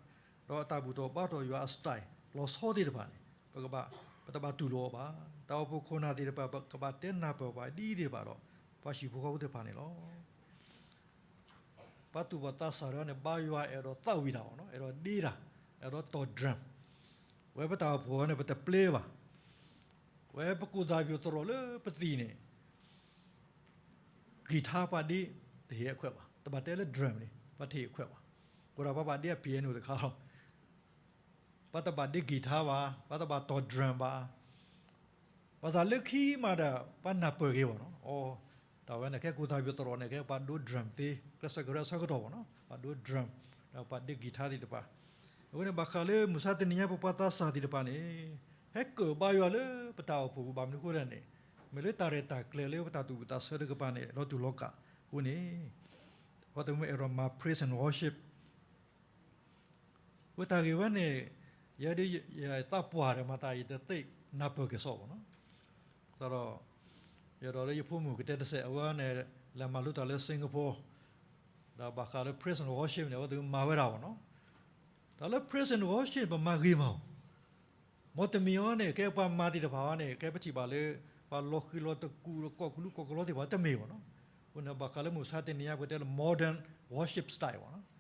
ဒီးအတၢ်ဘူၣ်ထီၣ်ဘါထီၣ်ယွၤအ style လီၤဆီသ့ၣ်တဖၣ်န့ၣ် ပကဘၣ်, ပတဘၣ်တူၢ်လိာ်အီၤဘၣ်. တၢ်အိၣ်ဖှိၣ်ခိၣ်နၢ်သ့ၣ်တဖၣ် ပကဘၣ်တဲနၢ်ပၢၢ်ပှၤဒ်အံၤသ့ၣ်တဖၣ်ဒီး ပှၤဟံၣ်ဖိဃီဖိသ့ၣ်တဖၣ်န့ၣ်လီၤ. ပှၤသူၣ်ဘီၣ်သးစၢ်တဂၤန့ၣ် ဘါယွၤအဲၣ်ဒိးသးဝံၣ်တၢ်အီၤလီၤ, အဲၣ်ဒိးဒ့တၢ်, အဲၣ်ဒိးတီၣ် drum, ဝဲပတၢ်အိၣ်ဖှိၣ်န့ၣ် ပတပျဲဘၣ်. ဝဲပကိၣ်သၣ်ပၠိၣ်သရိာ်လၢပသံၣ်န့ၣ် ကံၢ်ထါပှၤဒ့တဟ့ၣ်အခွဲးဘၣ်, တဘၣ်တဲလၢ drum န့ၣ် ပှၤတဟ့ၣ်အခွဲးဘၣ်. အဃိဒီးပှၤဘၣ်ဒ့အ piano တခါလီၤ. ပှၤတဘၣ်ဒ့ကံၢ်ထါဘၣ်, ပှၤတဘၣ်တီၣ် drum ဘၣ်. ဘၣ်ဆၣ်လၢခံမးဒီး ပှၤနၢ်ပၢၢ်ဂ့ၤဘၣ်နီၤ, အိ, တၢ်ဝဲန့ၣ် ခဲကိၣ်သၣ်ပၠိၣ်သရိာ်န့ၣ် ခဲပှၤဒိ drum သ့, ကျဲးစၢးကရၢအဆၢကတီၢ်ဘၣ်နီၤ, ပှၤဒိ drum, ဒီးပှၤဒ့ကံၢ်ထါသ့ၣ်တဖၣ်. အဃိန့ၣ် ဘၣ်ဃးလၢမုၢ်ဆါတနံၤညါ ပပှၤသးစၢ်သ့ၣ်တဖၣ်န့ၣ် ဟဲကၢၣ်ဘါယွၤလၢပတၢ်အိၣ်ဖှိၣ်ပူၤ ဘၣ်မနုၤအဃိလဲၣ်န့ၣ်, မ့ၢ်လၢတၢ်ရဲၣ်တၢ်ကျဲၤလၢပတၢ်သူၣ်ဝံၣ်သးဆၢတကပၤန့ၣ် လီၤတူာ်လီၤကာ်အဃိန့ၣ်, အဝဲသ့ၣ်မ့ၢ်အဲၣ်ဒိးမၤ praise and worship ဝဲတၢ်ဂ့ၢ်ဝဲန့ၣ်, ယဲဒၣ်ယသးပှၢ်ဒီးမၤသး ယတသ့ၣ်နၢ်ပၢၢ်က့ၤစီဘၣ်နီၤ. ဒီး ယအဲၣ်ဒိးလၢယဖိမုၣ်ကတဲတစဲး အဝဲန့ၣ် လဲၤမၤလိတၢ်လၢ Singapore, ဒီးဘၣ်ဃးလၢ praise and worship န့ၣ် အဝဲသ့ၣ်မၤဝဲဒၣ်ဘၣ်နီၤ. တၢ်လၢ praise and worship န့ၣ် ပမၤဂ့ၤမး, မ်တမံၤအီၤန့ၣ် ကဲပှၤမၤသ့ၣ်တဖၣ်အီၤန့ၣ် ကဲပထံၣ်ဘၣ်လၢ ပှၤလီၤဃံၤလီၤသကူး ကီၢ်ကလူးကီၢ်ကလီသ့ၣ်တဖၣ် တမ့ၢ်ဘၣ်နီၤ. အဃိန့ၣ် ဘၣ်ဃးလၢမုၢ်ဆါတနံၤညါ ပကတဲလၢ modern worship style ဘၣ်နီၤ.